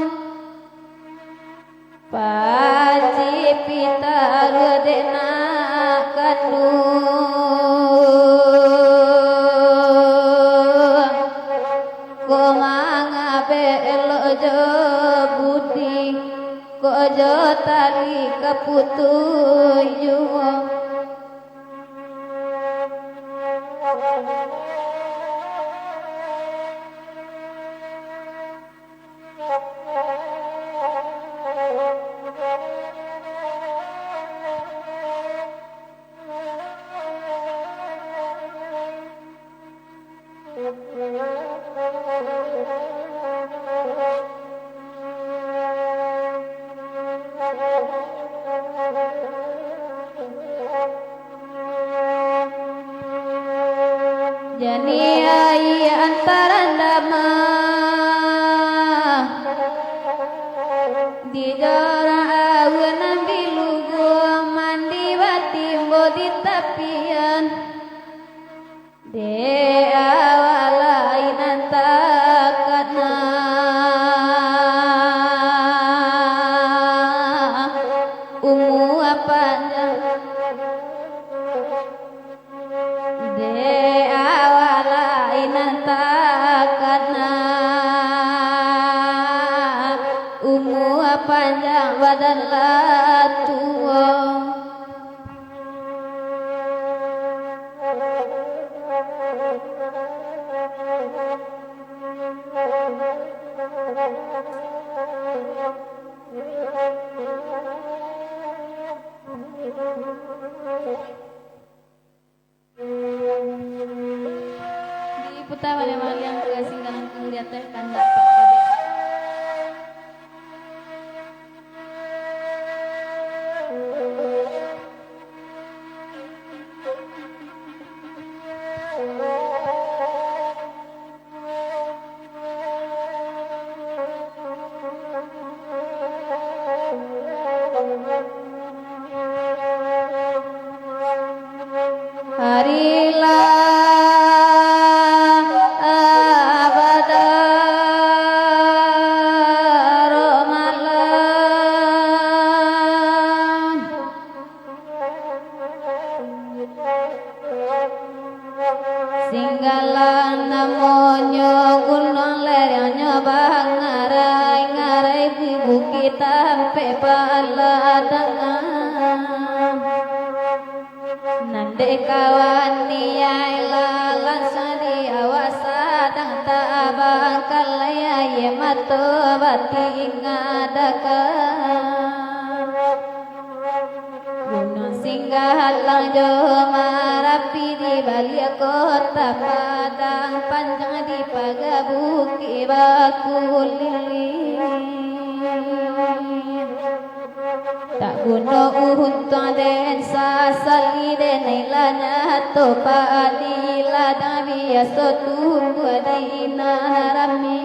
Pacik pitaruah dek nak kanduang, ko mangabek elok jo budi, ko jo tali kaputuih juo. Janiah aia antaran damam, di jorong aua nan biluguang, mandi batimbo di tapian. Dek awak lai nan takana, umua panjang. Dek awak lai nan takana, umua panjang badan lah tuo. Diputa baliang-baliang ka singgalan di ateh kandak pak kabek. Harilah abadaro malam. Singgalang namonyo gunuang, lerengnyo bangarai-ngarai, di bukik tampek paladang. Nan dek kawan niai lah lansuang di awak sadang, tabangkalai aia mato batingadakan. Gunuang Singgalang jo Marapi di baliak kota Padang Panjang, di paga bukik bakuliling. Tak guno untuang den sasali, den nailah nyato padi ladang, biaso tumbuah di nan rami.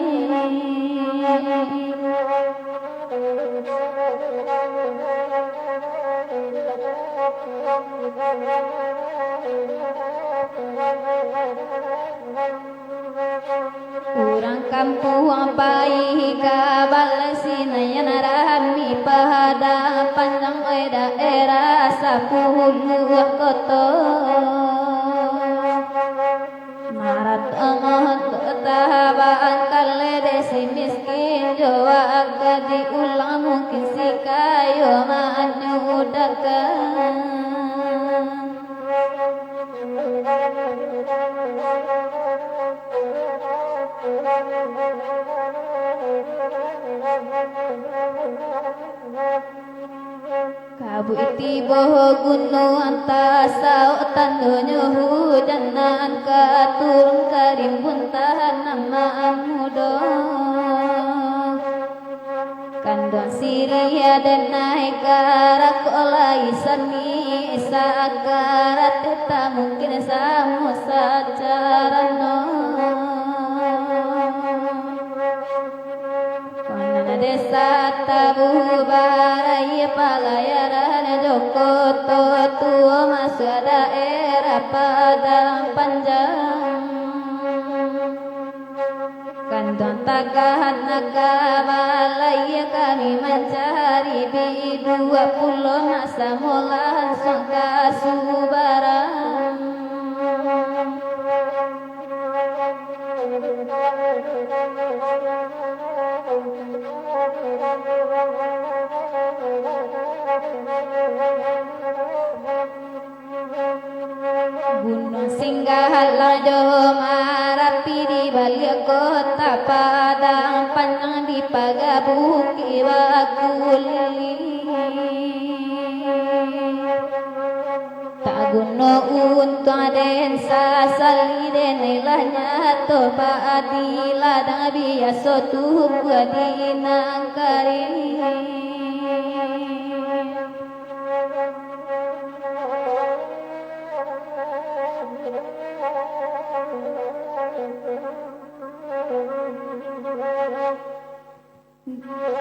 Urang kampuang pai ka balai, sinan nan rami Padang Panjang, oi daerah sapuluah koto. Maratok-ratok tabangkalai, dek si miskin jo agak diulang, mungkin si kayo Kabuik tibo gunuang tasaok, tandonyo hujan nan ka turun, ka rimbun tanaman mudo. Kanduang siriah den naik ka rakok, lai sani sakarat, tak mungkin samo sacarano. Konan desa Tabuh Barai, palayaran jo Koto Tuo, masuak daerah Padang Panjang. Kanduang tagah nak ka balai, kami mancari bi dua puluh, nak samo lansuang ka subarang. Gunuang Singgah Alang jo Marapi, di baliak kota Padang Panjang, di paga bukik bakuliling. Tak guno untuang den sasali, den lah nyato padi ladang, biaso tumbuah di nangkari.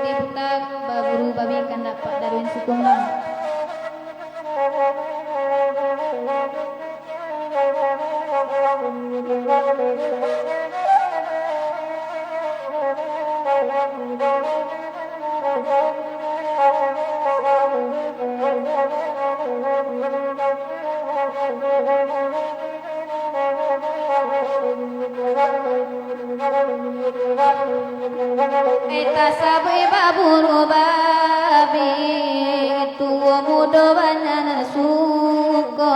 Titah baburu babi kandak Pak Darwin Sikumbang. Eh, tasabuik baburu babi, tuo mudo banyak nan suko.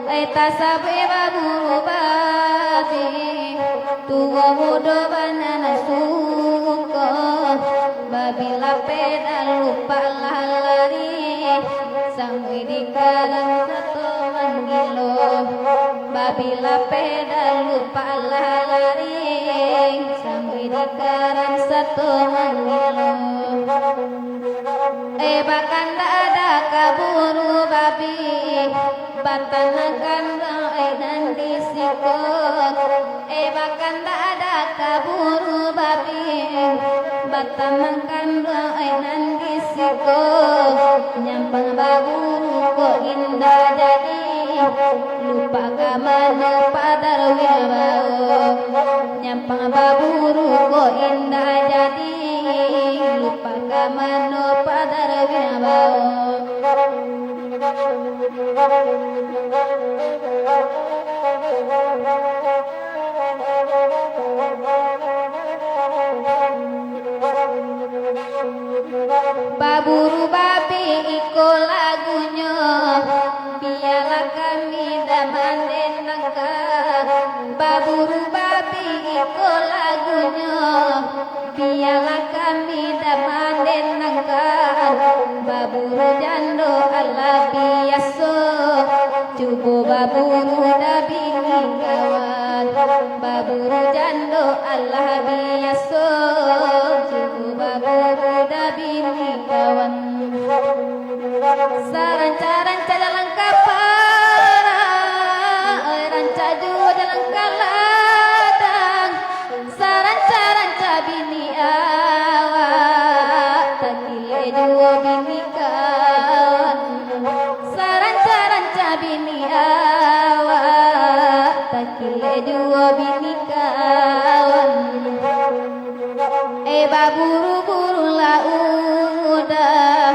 Eh, tasabuik baburu babi, tuo mudo banyak nan suko. Babi lapeh dah lupak lah lari, samuik di karam sato manggilo. Babi lapeh dah lupak lah lari, samuik di karam sato manggilo. Eh, bakandak ado kaburu babi, batanangkan doa nan di siko. Eh, bakandak ado kaburu babi, batanangkan doa nan di siko. Nyampang baburu ko indak jadi, lupak ka mano Pak Darwin bao. Nyampang baburu ko indak jadi, lupak ka mano Pak Darwin bao. Baburu babi iko lagunyo, bialah kami daman den nangka. Baburu babi iko lagunyo, bialah kami daman den nangka. Baburu jando alah biaso, cubo baburu da bini kawan. Baburu jando alah biaso, cubo baburu da bini kawan. Saranca-ranca jalan ka parak, oi, ranca juo jalan ka ladang. Saranca-ranca bini awak, takilek juo bini kawan. Saranca-ranca bini awak, takilek juo bini kawan. Eh, baburu-buru lah udah,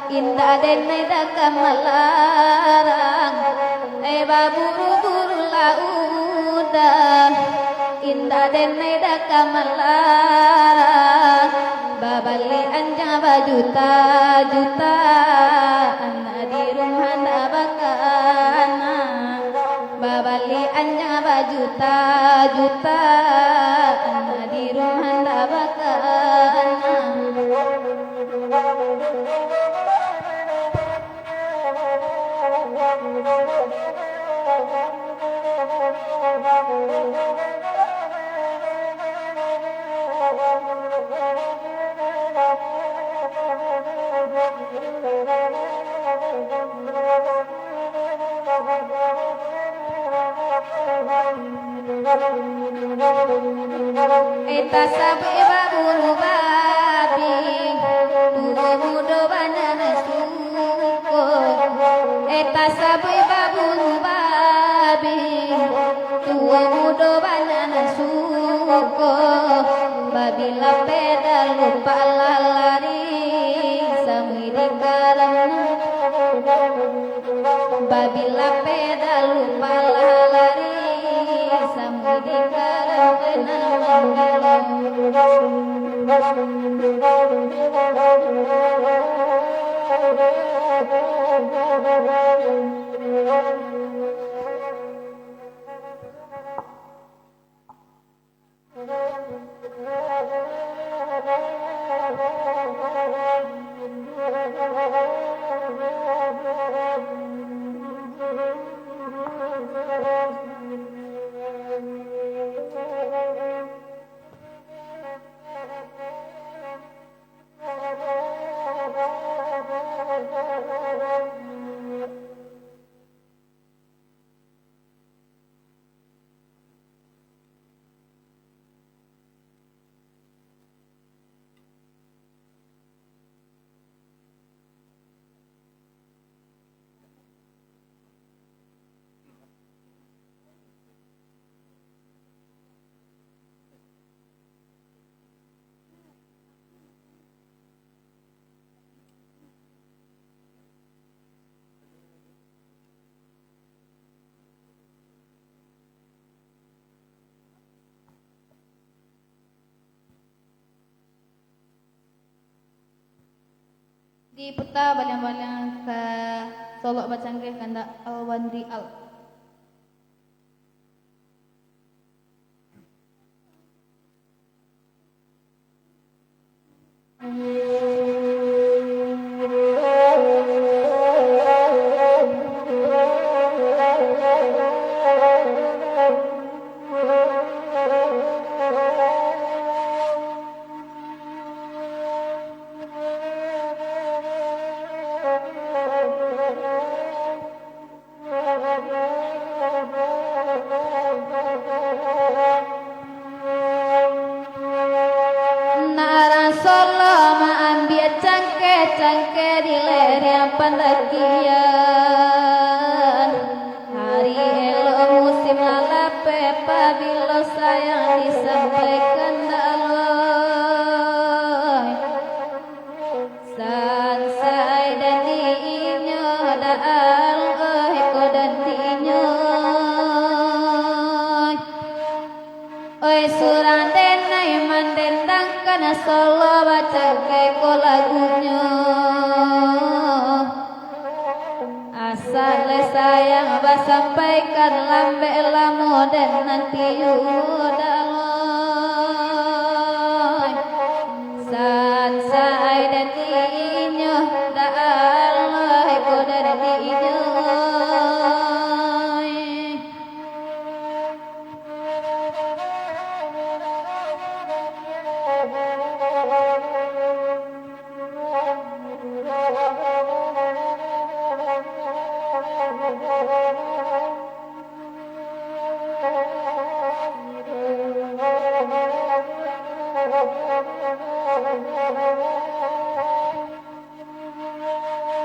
indak den nai dah ka malarang. Eh, baburu-buru lah udah, indak den nai dah ka malarang. Babali anjang bajuta-juta, anak di rumah ndak bakanak. Babali anjang bajuta-juta, Eh, tasabuik baburu babi, tuo mudo bana nan suko. Eh, tasabuik baburu babi, tuo mudo bana nan suko. Babi lapeh dalu palalari, samui di karang. Babi lapeh dalu palalari, samui di karang nan mangilo. Diputa baliang-baliang ka solok bacangkeh kandak Alwan Rial. Nak raso lo maambiak cangkeh-cangkeh di leriang pandakian. Hari elok musim lah lapeh, pabilo sayang disampaikan dak aloi. Sansai dan di inyo dak aloi ko dan di inyo. Oi surang denai mandendangkan solo bacangkeh ko lagunyo. Asa lai sayang basampaikan lambek lamo den nanti juo dak aloi. Sansai den di inyo dak aloi ko den di inyo.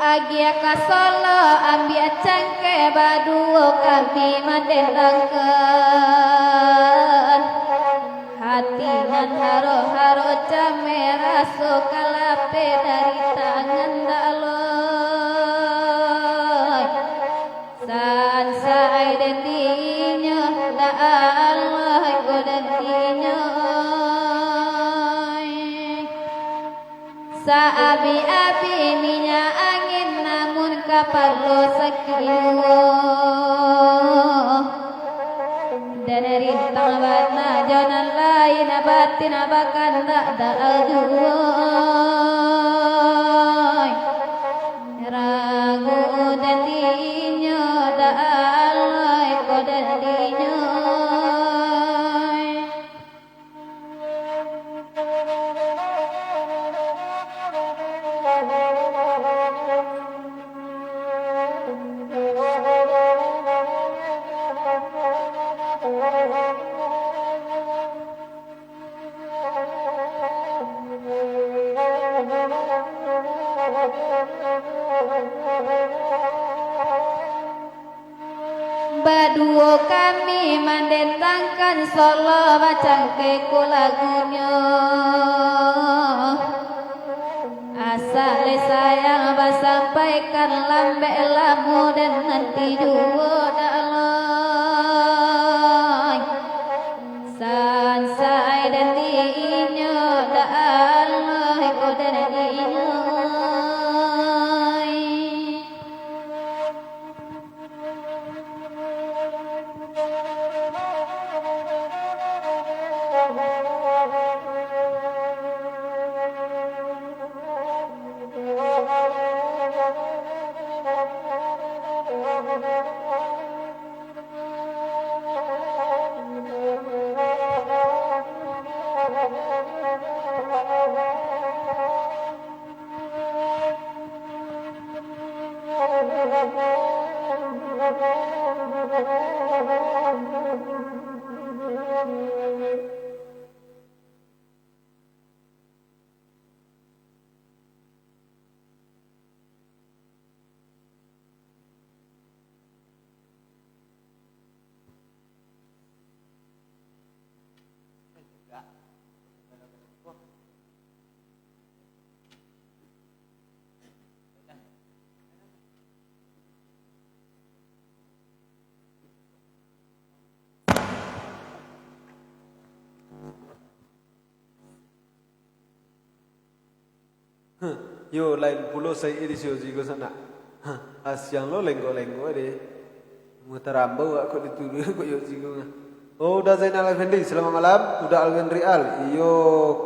Agiah ka solo ambiak cangkeh, baduo kami mandendangkan. Hati nan haro-haro cameh, raso ka lapeh dari tangan dak aloi. Sansai den di inyo dak aloi ko den di inyo. Saabih-abih minyak angin, namun ka parlo sakik juo. Dan rintang bana jo nan lain, batin bakandak dak juo. Ragu den di inyo dak aloi ko den di inyo. Duo kami mandendangkan solo bacangkai ko lagunyo. Asa lai sayang basampaikan lambek lamo den nanti juo dak lai. Sansai den di inyo dak lai ko den di inyo lai. Huh, yo lain pulo saik di si Ozi ko sanak. Huh, asiang lo lenggok-lenggok deh. Mutarambau awak kok dituduah kok Yozi ko. Oh, Uda Zainal Effendi, selamat malam. Uda Alwin Rial, iyo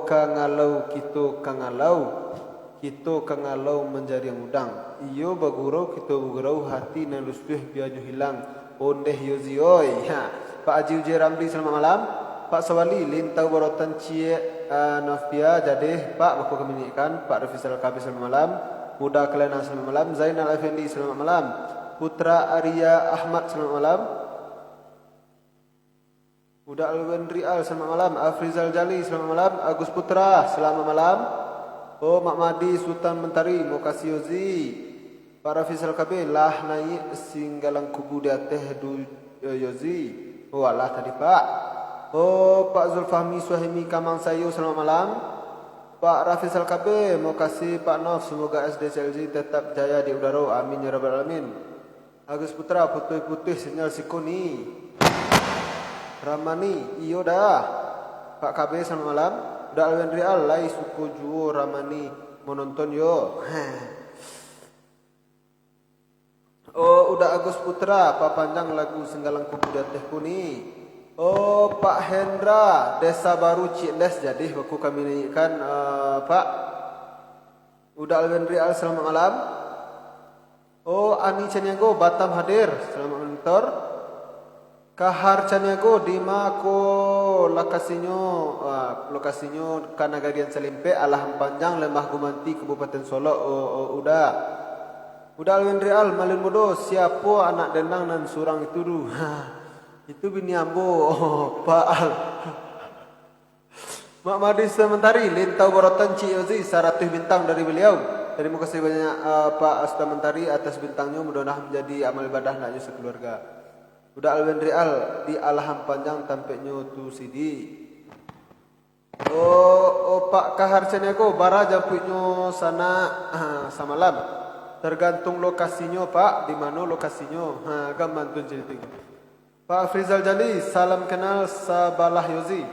ka ngalau, kito ka ngalau. Kito ka ngalau manjariang udang. Iyo bagurau, kito bagurau, hati nan lusuah bianyo hilang. Ondeh Yozi oi. Ha. Pak Haji Uji Ramli, selamat malam. Pak Sawali, Lintau Barotan Ciek, ah, Nafia, Jadeh, Pak, bako kami naikkan, Pak Rafizal Kabir, selamat malam. Uda Kalena, selamat malam. Zainal Effendi, selamat malam. Putra Arya Ahmad, selamat malam. Uda Alwin Rial, selamat malam. Afrizal Jali, selamat malam. Agus Putra, selamat malam. Oh, Mak Madi Sutan Mentari, mokasih Yozi. Pak Rafizal Kabir, lah naiak singgalang kubu di ateh du-, eh, Yozi. Oh, alah tadi, Pak. Oh, Pak Zulfahmi Suhaimi Kamang Sayo, selamat malam. Pak Rafizal Kabir, mokasih Pak Nof, semoga S D C L Z tetap jaya di udaro. Amin ya rabbal alamin. Agus Putra, putuih-putuih sinyal siko ni. Ramani, iyo dah. Pak K B, selamat malam. Uda Alwin Rial, lai suko juo Ramani mononton yo. Oh, Uda Agus Putra, papanjang lagu Singgalang Kubu di Ateh Ko ni. Oh, Pak Hendra, Desa Baru Cikles, jadih bako kami naikkan, eh, Pak. Uda Alwin Rial, selamat malam. Oh, Ani Caniago, Batam hadir. Selamat monitor. Kahar Caniago, di ma ko lokasinyo? Ah, lokasinyo ka Nagari Nan Salimpek, Alahan Panjang, Lembah Gumanti, Kabupaten Solok, oh, oh, Uda. Uda Alwin Rial, Malin Mudo, siapo anak denang nan surang itu tu? Itu bini ambo, Pak Al. Mak Madi Sementari, Lintau Barotan Cik Yozi, saratuih bintang dari beliau. Tarimo kasih banyak, eh, Pak Sementari, atas bintangnyo, mudah-mudahan manjadi amal ibadah andaknyo sakaluarga. Uda Alwin Rial, di Alahan Panjang tampeknyo tu sidi. Oh, oh, Pak Kahar Caniago, bara jampuiknyo sanak, ah, samalam. Tergantung lokasinyo, Pak, di mano lokasinyo. Ha, gaman tu jadi tigo. Pak Afrizal Jali, salam kenal sabalah Yozi.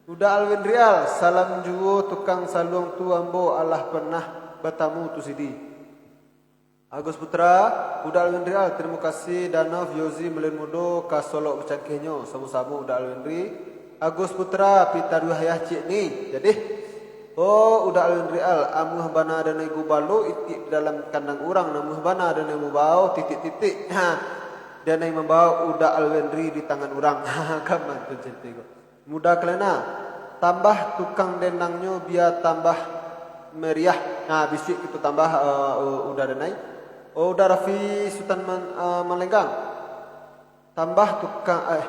Uda Alwin Rial, salam juo tukang saluang tu, ambo alah pernah batamu tu sidi. Agus Putra, Uda Alwin Rial, tarimo kasih Danov, Yozi, Malin Mudo, ka Solok bacangkehnyo, samo-samo Uda Alwin Ri. Agus Putra, Pitaruah Yah Cik ni, jadi. Oh, Uda Alwin Rial, amuah bana danai gubalo, itik di dalam kandang urang, namuah bana danai mubao, titik-titik. Ha, danai mambao Uda Alwin Ri di tangan urang. Gaman tu cerita ko. Muda Kalena, tambah tukang denangnyo bia tambah meriah. Nah, bisuak kito tambah, eh, Uda Danai. Oh, Uda Rafi Sutan Man-, eh, Malenggang. Tambah tukang, eh,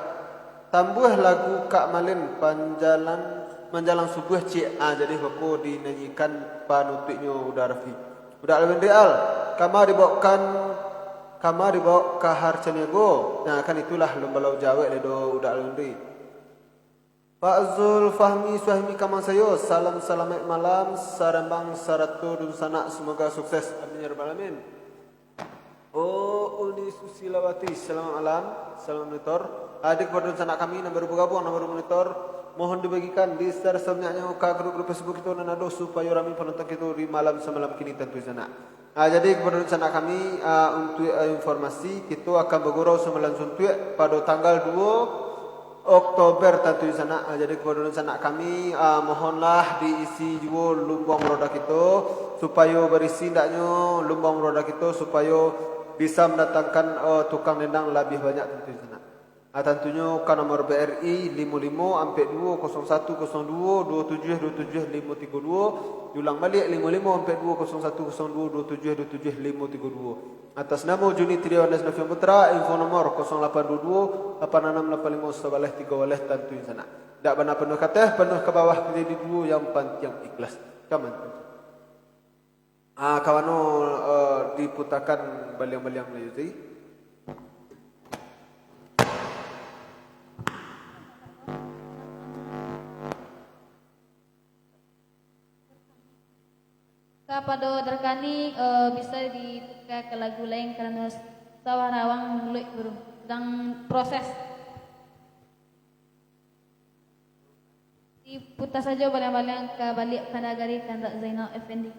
tambuah lagu Kak Malin, panjalan, manjalang subuah, ciek. Ah, jadi bako dinyanyikan panutuiknyo Uda Rafi. Uda Alwin Rial, kama dibawakan Kama dibawok ka Harcaniago. Nah, kan itulah lumba lau jawek lai do udak alun di. Pak Zul Fahmi Suhaimi ka mangsayo, salam salamaik malam, sarambang sarato dunsanak, semoga sukses. Amin ya rabbal alamin. Oh, Uni Susilawati, selamat malam, salam monitor. Adik kepada dunsanak kami nan baru bagabuang, nan baru monitor, mohon dibagikan di share sabanyaknyo ka grup-grup Facebook kito nan ado, supayo rami panonton kito di malam samalam kini tantu sanak. Ah, jadi kepada dunsanak kami, ah, untuk, ah, informasi, kito akan bagurau samalam suntuak pado tanggal duo Oktober tantu sanak. Ah, jadi kepada dunsanak kami, ah, mohonlah diisi juo lumbuang roda kito, supayo barisi ndaknyo lumbuang roda kito, supayo bisa mandatangkan, ah, tukang dendang labiah banyak tantu sanak. Ah, tantunyo ka nomor B R I limo limo ampek duo kosong satu kosong duo dua tujuh dua tujuh limo tigo duo, diulang baliak, limo limo ampek duo kosong satu kosong duo dua tujuh dua tujuh limo tigo duo. Atas namo Juni Triawan Desnovian Putra, info nomor kosong lapan duo duo lapan anam lapan limo sabaleh tigo baleh, tantu sanak. Dak bana panuah ka ateh, panuah ka bawah, jadi duo, yang pantiang ikhlas. Kaman. Ah, ka mano, eh, diputakan baliang-baliang Melayu tadi? Kapado Darkani, eh, bisa diputa ka lagu lain karano sawah rawang muluik guru. Sadang proses. Diputa sajo baliang-baliang ka baliak ka nagari kandak Zainal Effendi.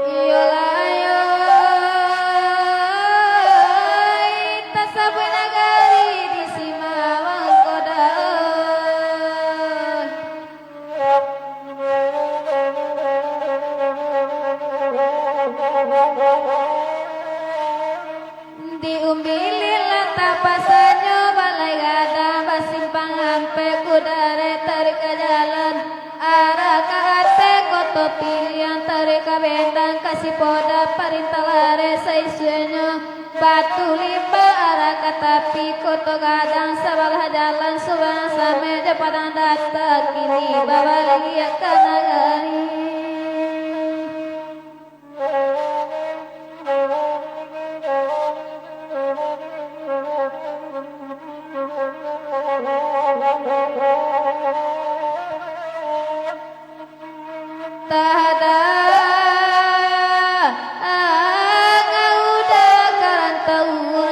Iyolah, ayo, tasabuik nagari di Simawang ko dahun. Di Umbilin lah tapasanyo balai gadang, basimpang ampek kudarek tarik ka jalan, arah ka ateh Koto Piliang, tarik ka Bendang, ka Sipoda, Parintah Lareh, saisuaknyo Batu Limba, arah ka tapi Koto Gadang, sabalah jalan Subang Sameh jo Padang Data, kini babaliak ka nagari. Tada angau da karantauan.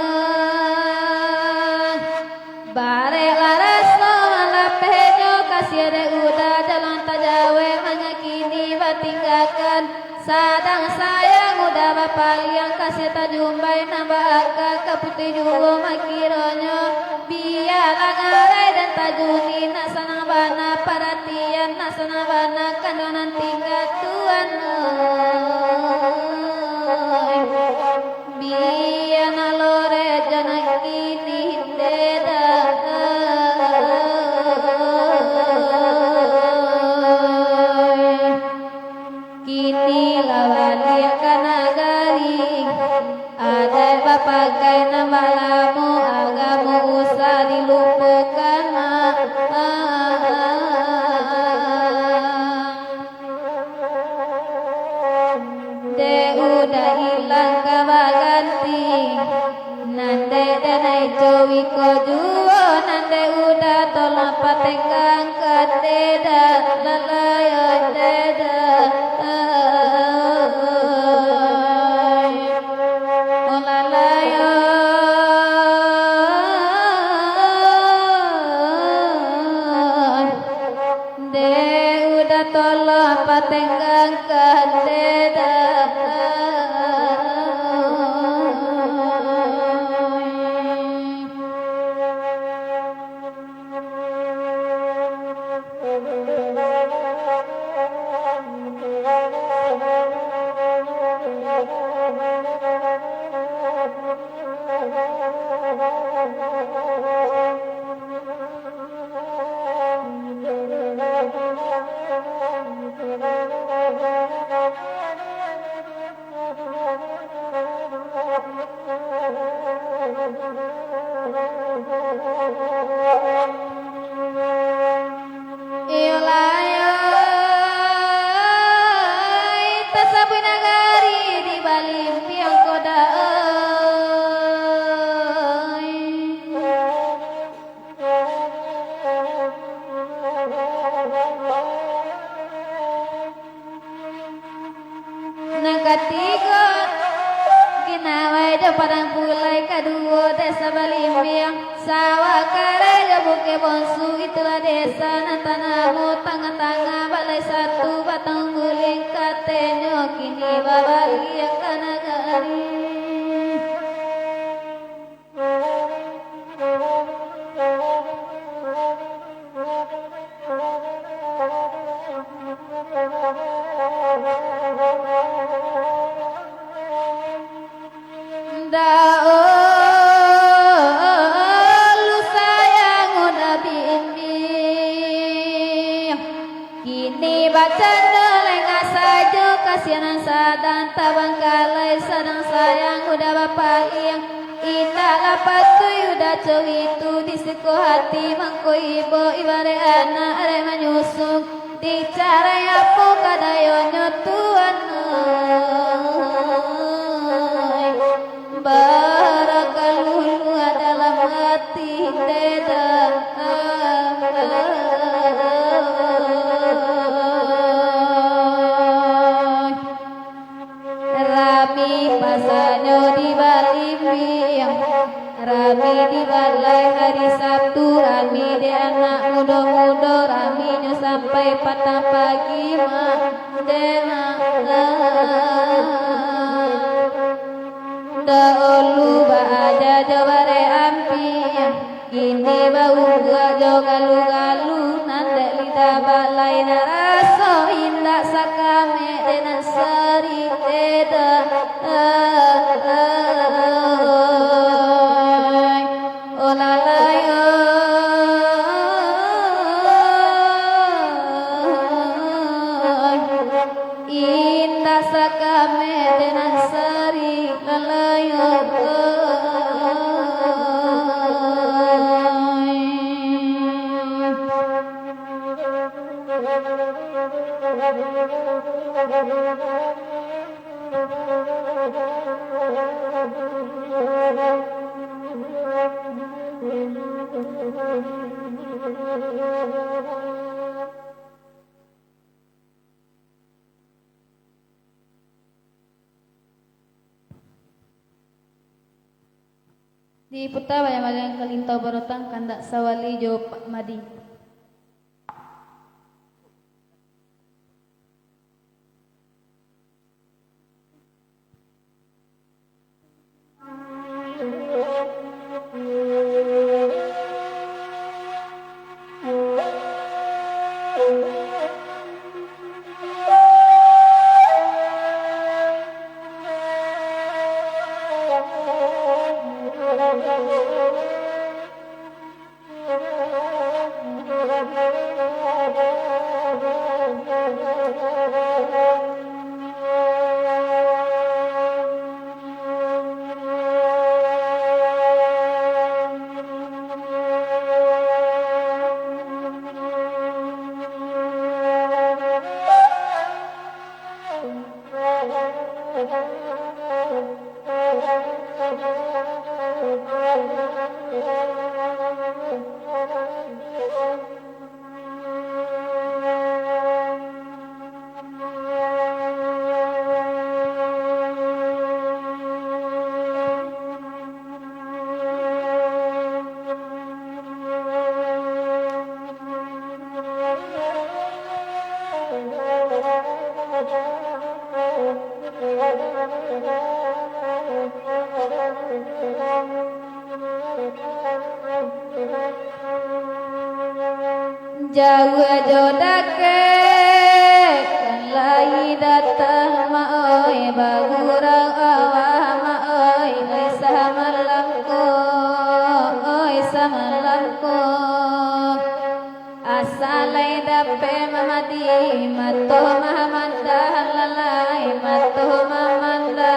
Barek laras no lapehnyo, kasiah dek Uda jalan tajawek, mangakini batinggakan. Sadang sayang Uda bapaliang, kasiah tajumbai nan baaka ka putih juo makironyo. Bialah ngarai den tajuni, nak sanang bana paratian, nak sanang bana kando nan tingga tuan oi. Bia nak loreh jo nan kini deda. Kini lah baliak ka nagari, adaik bapakai nan balamo, agamo usah dilupokan. Dek Uda ilang ka baganti, nan dek den Aico wiko juo, nan dek Uda tolong patenggang ka deda, lalai oi deda. Oh lalai oi. Dek Uda tolong patenggangkan deda. Lai, tasabuik nagari di Balimbiang ko dai. Nan katigo, Ginawai jo Padang Pulai, kaduo desa Balimbiang, Sawah Karai jo Bukik Bonsu, itulah desa nan tanamo tangah-tangah balai satu Batang Guling, katonyo kini babaliak ka nagari. Ndak ulu sayang udah bimbing. Kini bacando lengah sajo, kasianan sadang tabangkalai, sadang sayang udah bapaliang. Indaklah patuik udah curitu, di siko hati mangko ibo, ibaraik anak arek manyusu. Dicarai apo ka dayonyo, Tuhan ai? Barakalulu dalam hati deda. Rami pasanyo di Balimbiang, rami di balai hari Sabtu, rami dek anak mudo-mudo, raminyo sampai patang pagi mah, dek nak. Dahulu baaja jo barek ampia, kini baumbuak jo galu-galu, nan dek lidah balai nan raso indak sakamek dek nan sarite doh. Oh lalai, oh. Indak sakamek dek nan sari lalayo. Diputa bayang-bayang kalintau barotang, kandak sawali jo Pak Madi. Jauah jo dakek, kan lai datang, Mak oi, bagurau awak, Mak oi, oi samalam ko, oi samalam ko. Asa lai dapek Mamadi, mato mamandah lalai, mato mamandah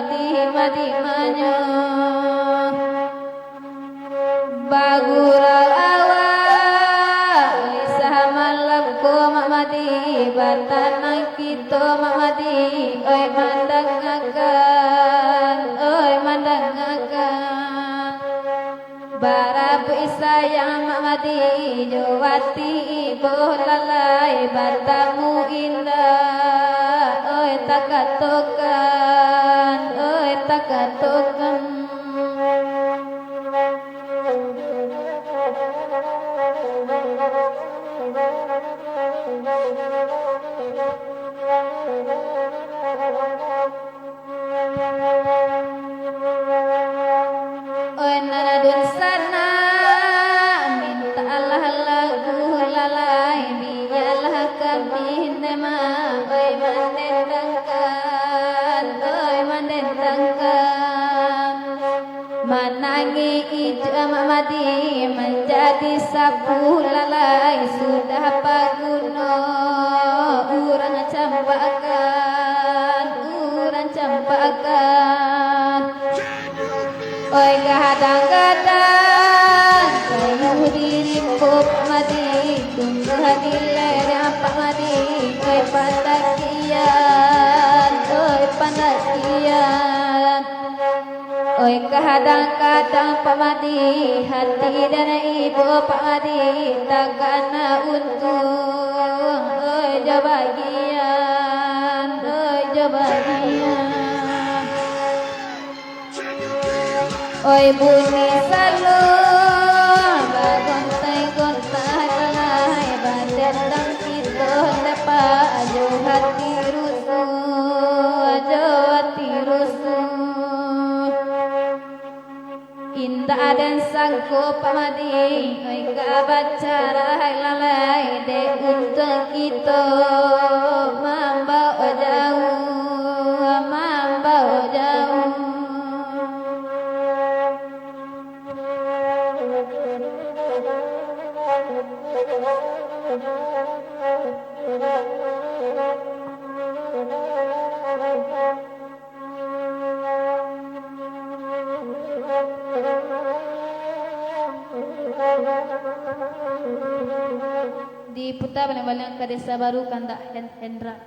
di madimanyo. Bagurau awak, oi sama Tanang kito Mak Madi, oi mandangakan, oi mandangakan. Barabuik sayang Mak Madi, jo wati ibo lalai, batamu indak, oi takatokan, oi takatokan. Oi nan dunsanak, mintaklah lagu lalai, bialah kami nima, oi mandendangkan, oi mandendangkan. Manangih ijak Mak Madi, manjadi sapuh lalai, sudah paguno urang campakan, urang campakan. Oi gadang-gadang, kayu di rimbo Mak Madi, tumbuah di lereng Mak Madi, oi pandakian, oi pandakian. Oi kadang-kadang Mak Madi, hati dan ibo Mak Madi, takana untuang, oi jo bagian, oi jo bagian. Oi bunyi saluang, bagontai-gontai lalai, badendang kito dapek, jo hati rusuh, jo hati rusuh. Indak den sangko Mak Madi, oi ka bacarai lalai, dek untuang kito mambao jauah, mambao jauah. Diputa baliang-baliang ka desa baru, kandak Hen-, Hendra.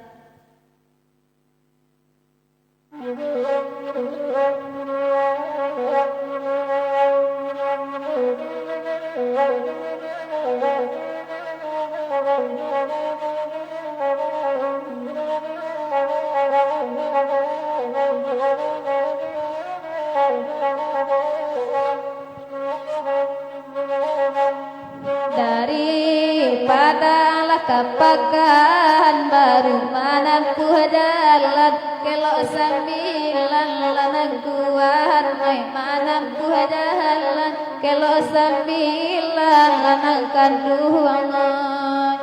Dari Padang lah ka Pakanbaru, manampuah jalan kelok sambilan, lah nan kuat, oi, manampuah jalan kelok sambilan, lah nan kanduang, oi.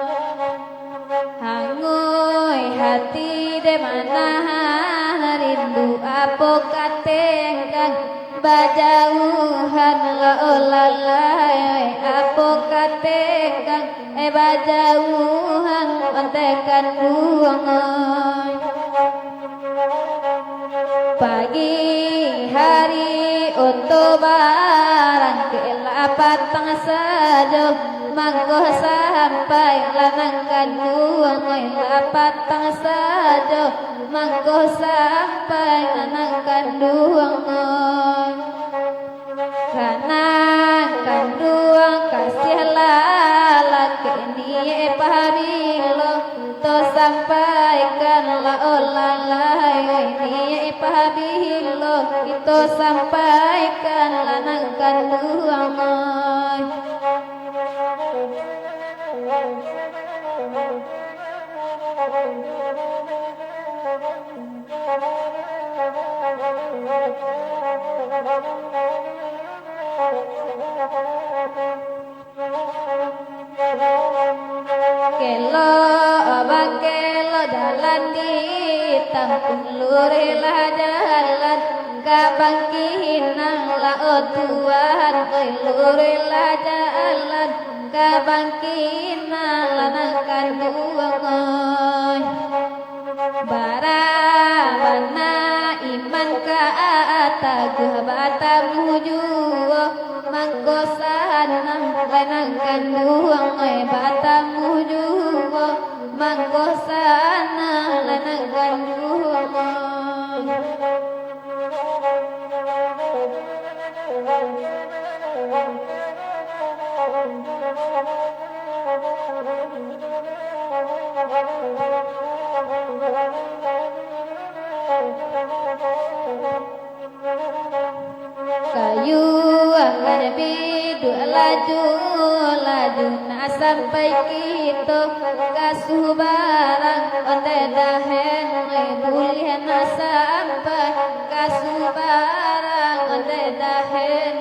Hangoi hati dek manahan rindu, apo ka tenggang bajauhan lah, oh lalai, apo ka tenggang, eh, bajauhan, anteh kanduang, oi. Pagi hari oto barangkek lah patang sajo, mangko sampai lah nan kanduang, oi, lah patang sajo, mangko sampai lah nan kanduang, oi. Kanang kanduang kasiah lalaki, niaik pabilo, kito sampaikan lah, oh lalai, niaik pabilo, kito sampaikan lah nan kanduang, oi. Kelok bakelok jalan di tampuang, luruihlah jalan ka Bangkinang lah, oh Tuan, oi, luruihlah jalan ka Bangkinang lah nan kanduang, oi. Bara bana iman ka taguah, batamu juo mangko sanang, lai nan kanduang, oi, batamu juo mangko Sana lanang kanduang. Kayu angin biduak laju, laju nak sampai kito ka Subarang, ondeh dahen, buliah nak sampai ka Subarang, ondeh dahen.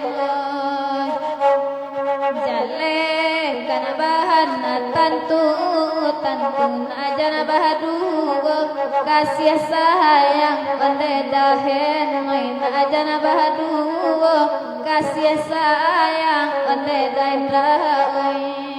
Jaleh kana bahan tantu, tantu nak jana bahaduo, kasiah sayang ondeh dahen, nak jana bahaduo, kasiah sayang ondeh dahen rai.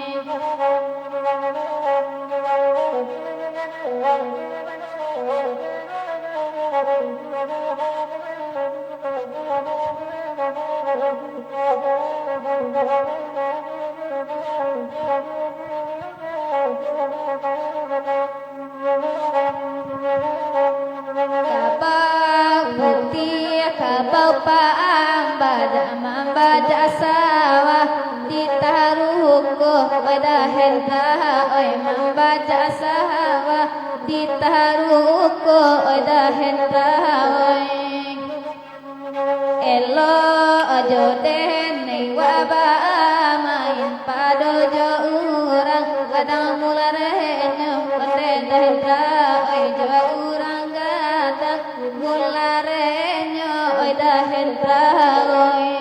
Kabau putiah, kabau paang, bajak mambajak sawah, di taruko, oi dahen rai, oi mambajak sawah, di taruko, oi dahen rai. Elok jo den iwak bamain pado jo urang gadang, mularenyo ondeh dahen rai jo urang gadang, mularenyo oi dahen rai.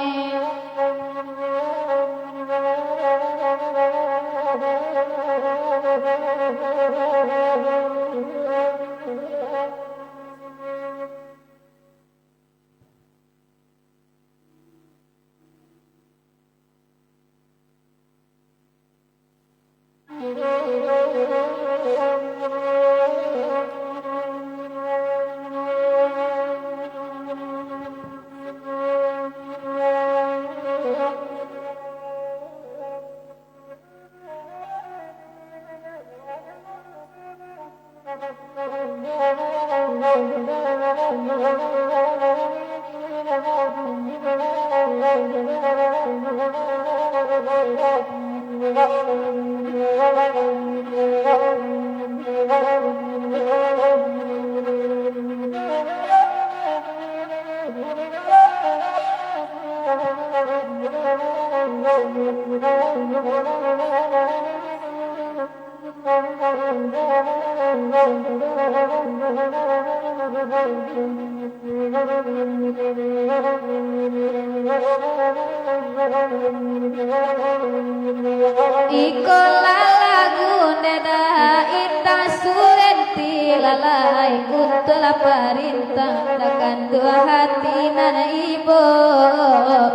Ikolah lagu neda Intan Surenti, lalai untuak lah parintang, takkan dua hati nan ibo,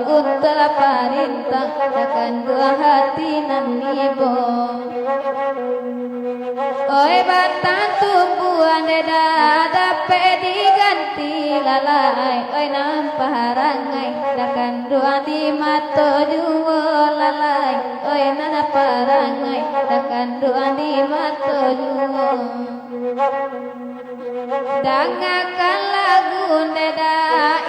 untuak lah parintang, takkan dua hati nan ibo. Oi batang tumbuah neda dapek diganti, lalai oi nan parangai, takkan duang di mato juo, lalai oi nan parangai, takkan duang di mato juo. Dangakan lagu neda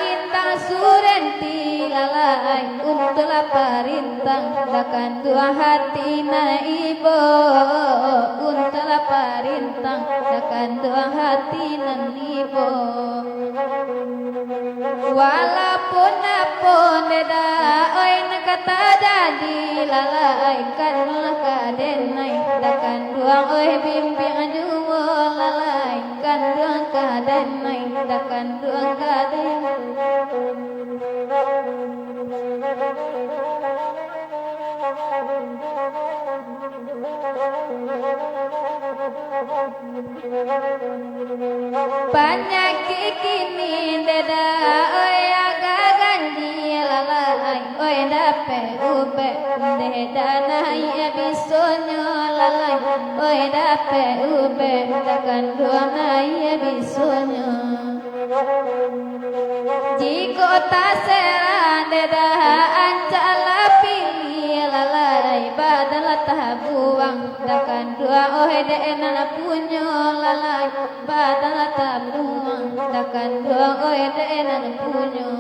Intan Surenti, lalai untuak lah parintang, takkan duang hati nan ibo, untuak lah parintang, takkan duang hati nan ibo. Walaupun apo neda oi nan ka tajadi, lalai kan lah ka den ai, takkan duang oi bimbiang juo, lalai kan duang ka den ai, takkan duang ka den. Panyakik kini neda oi agak ganjil, lalai oi dapek ubek, neda naiak bisonyo, lalai oi dapek ubek, takkan duang naiak bisonyo. Jikok tasera neda ancak lah pilih, lalai badan lah tabuang, takkan Kanduang oi dek nan punyo lalai, badan tabuang, dak kanduang oi dek nan punyo.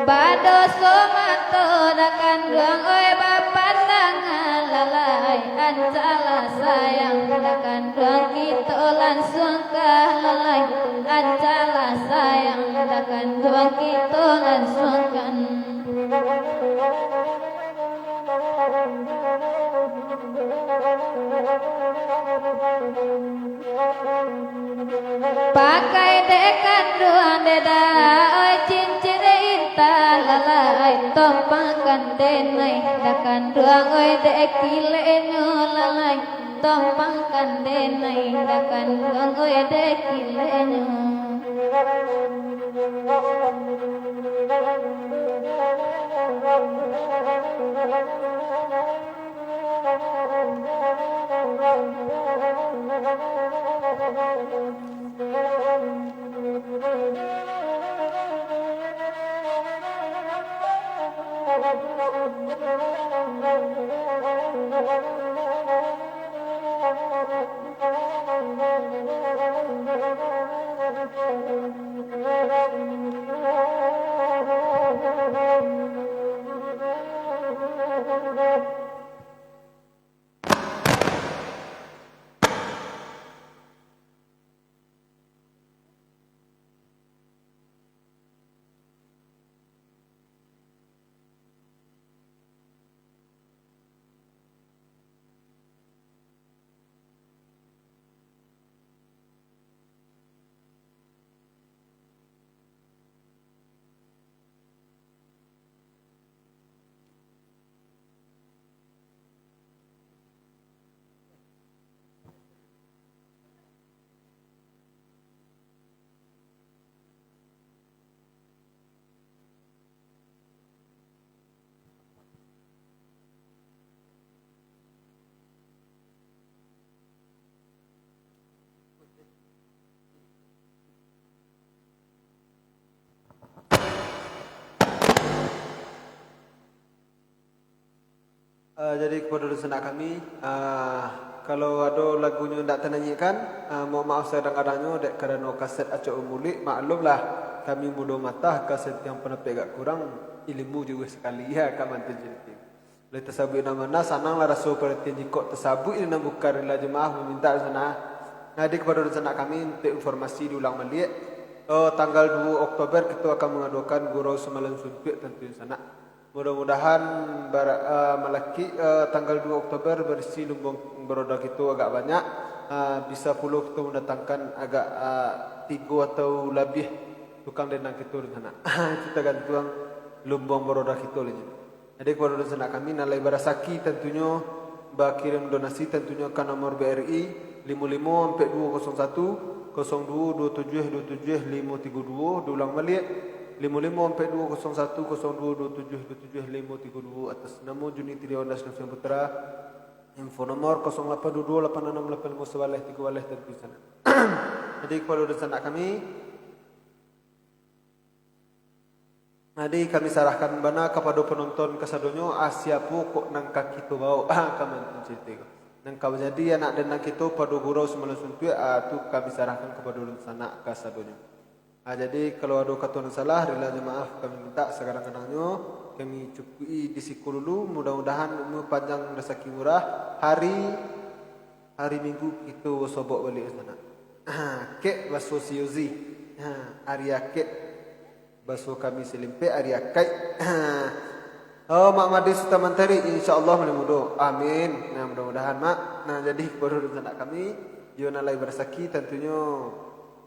Badoso mato dak kanduang oi, bapandangan lalai, ancalah sayang dak kanduang, kito lansuangkan lalai, ancalah sayang dak kanduang, kito lansuangkan. Pakai dek kanduang dek dak, oi cincin intan lalai, tompangkan denai dak kanduang, oi dek kileknyo lalai, tompangkan denai dak kanduang, oi dek kileknyo. Eh, jadi, kepada dunsanak kami, eh, kalau ado lagunyo indak tananyikan, eh, mohon maaf sadang-kadangnyo, dek karano kaset acok bamulik, maklumlah, kami mudo matah, kaset yang panapek agak kurang, ilmu juo sakali, ya, ka mantun carito. Lai tasabuik nan bana, sananglah raso paratian jikok tasabuik nan bukan, rila jamaah mamintak dunsanak. Jadi, kepada dunsanak kami, untuk informasi diulang baliak, eh, tanggal duo Oktober kito akan mangadokan Gurau Samalam Suntuak tantu dunsanak. Mudah-mudahan bara-, eh, malakik, eh, tanggal duo Oktober barisi lumbung baroda kito agak banyak, eh, bisa pulo kito mandatangkan agak, eh, tigo atau labiah tukang denang kito dunsanak. Itu tagantuang lumbung baroda kito lai. Jadi, kepada dunsanak kami nan lai barasaki tantunyo bakirim donasi tantunyo ka nomor B R I limo limo ampek duo kosong satu, kosong duo duo tujuah duo tujuah limo tigo duo, diulang baliak, limo limo ampek duo kosong satu, kosong duo duo tujuah duo tujuah limo tigo duo, atas namo Juni Triawan Dasnov Putra, info nomor kosong lapan duo duo lapan anam lapan limo sabaleh tigo baleh, tantu dunsanak. Jadi, kepada dunsanak kami, Jadi, kami sarahkan bana kapado panonton kasadonyo, ah, siapo kok nan ka kito baok, ah, ka mantun carito ko. Nan ka manjadi anak denang kito pado Gurau Samalam Suntuak, ah, tu kami sarahkan kapado dunsanak kasadonyo. Ah, jadi, kalau ado kato nan salah, rila jo maaf kami mintak sagadang-gadangnyo. Kami cukupi di siko dulu, mudah-mudahan umua panjang, rasaki murah, hari Hari Minggu kito basobok baliak dunsanak. Ha, kek baso si Yozi. Ha, ari akek. Baso kami Salimpek, ari akaik. Ha. Oh, Mak Made Sutan Mantari, insya Allah bulan mudo. Amin. Nah, mudah-mudahan, Mak. Nah, jadi, kapado dunsanak kami, iyo nan lai barasaki, tantunyo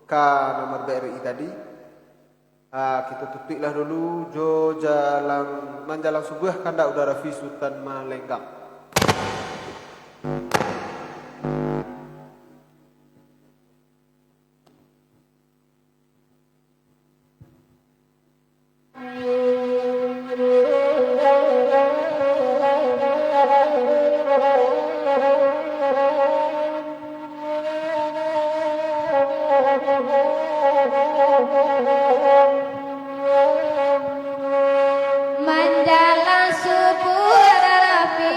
ka nomor B R I tadi. Ah, kito tutuiklah dulu jo jalang, manjalang subuah kandak Uda Rafi Sutan Malenggang. Manjalang subuah, Rafi,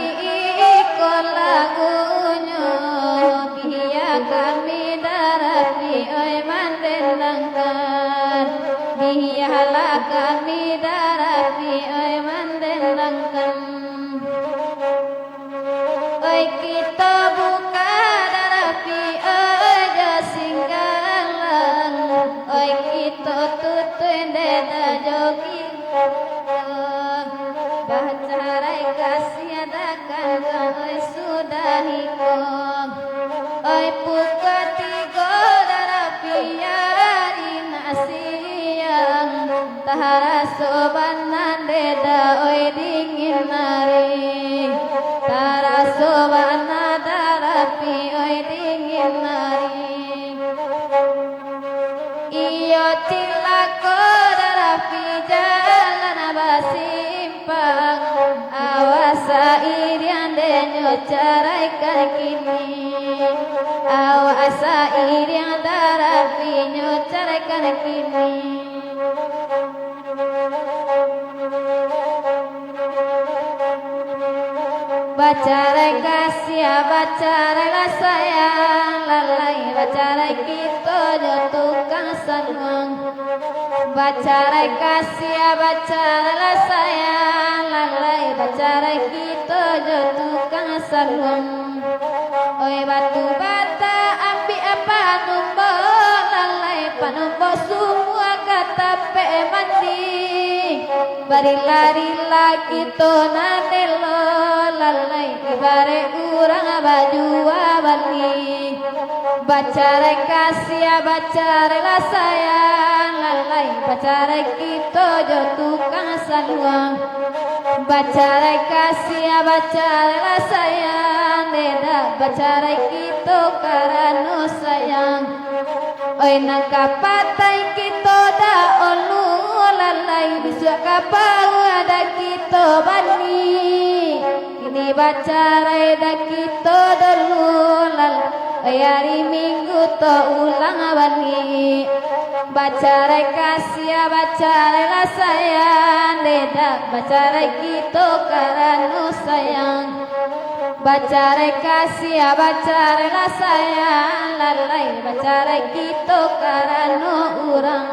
iko lah Adakan oi sudah iko, oi pukua tigo darapi ari nak siang, taraso bana deda oi dingin ari, taraso bana darapi oi dingin ari. Iyo cilako darapi jalan basimpang, awak sairiang denyo caraikan kini, awak sairiang darapinyo caraikan kini. Bacarai kasiah, bacarailah sayang, lalai bacarai kito jo tukang sanuang. Bacarai kasiah, bacarailah sayang, lalai bacarai kito jo tukang sanuang. Oi batu bata, ambiak panumbok, lalai panumbok sumua ka tapek mandi. Barila-rila kito nan elo, lalai ibarek urang bajua bali. Bacarai kasiah, bacarailah sayang, lalai bacarai kito jo tukang sanuang. Bacarai kasiah, bacarailah sayang, deda bacarai kito karano sayang. Oi nan ka patai kito dahulu, lalai bisuak ka pauah dah kito bani. Kini bacarai dah kito dulu, lalai ari Minggu to ulang bani. Bacarai kasiah, bacarailah sayang, deda bacarai kito karano sayang. Bacarai kasiah, bacarailah sayang, lalai bacarai kito karano urang.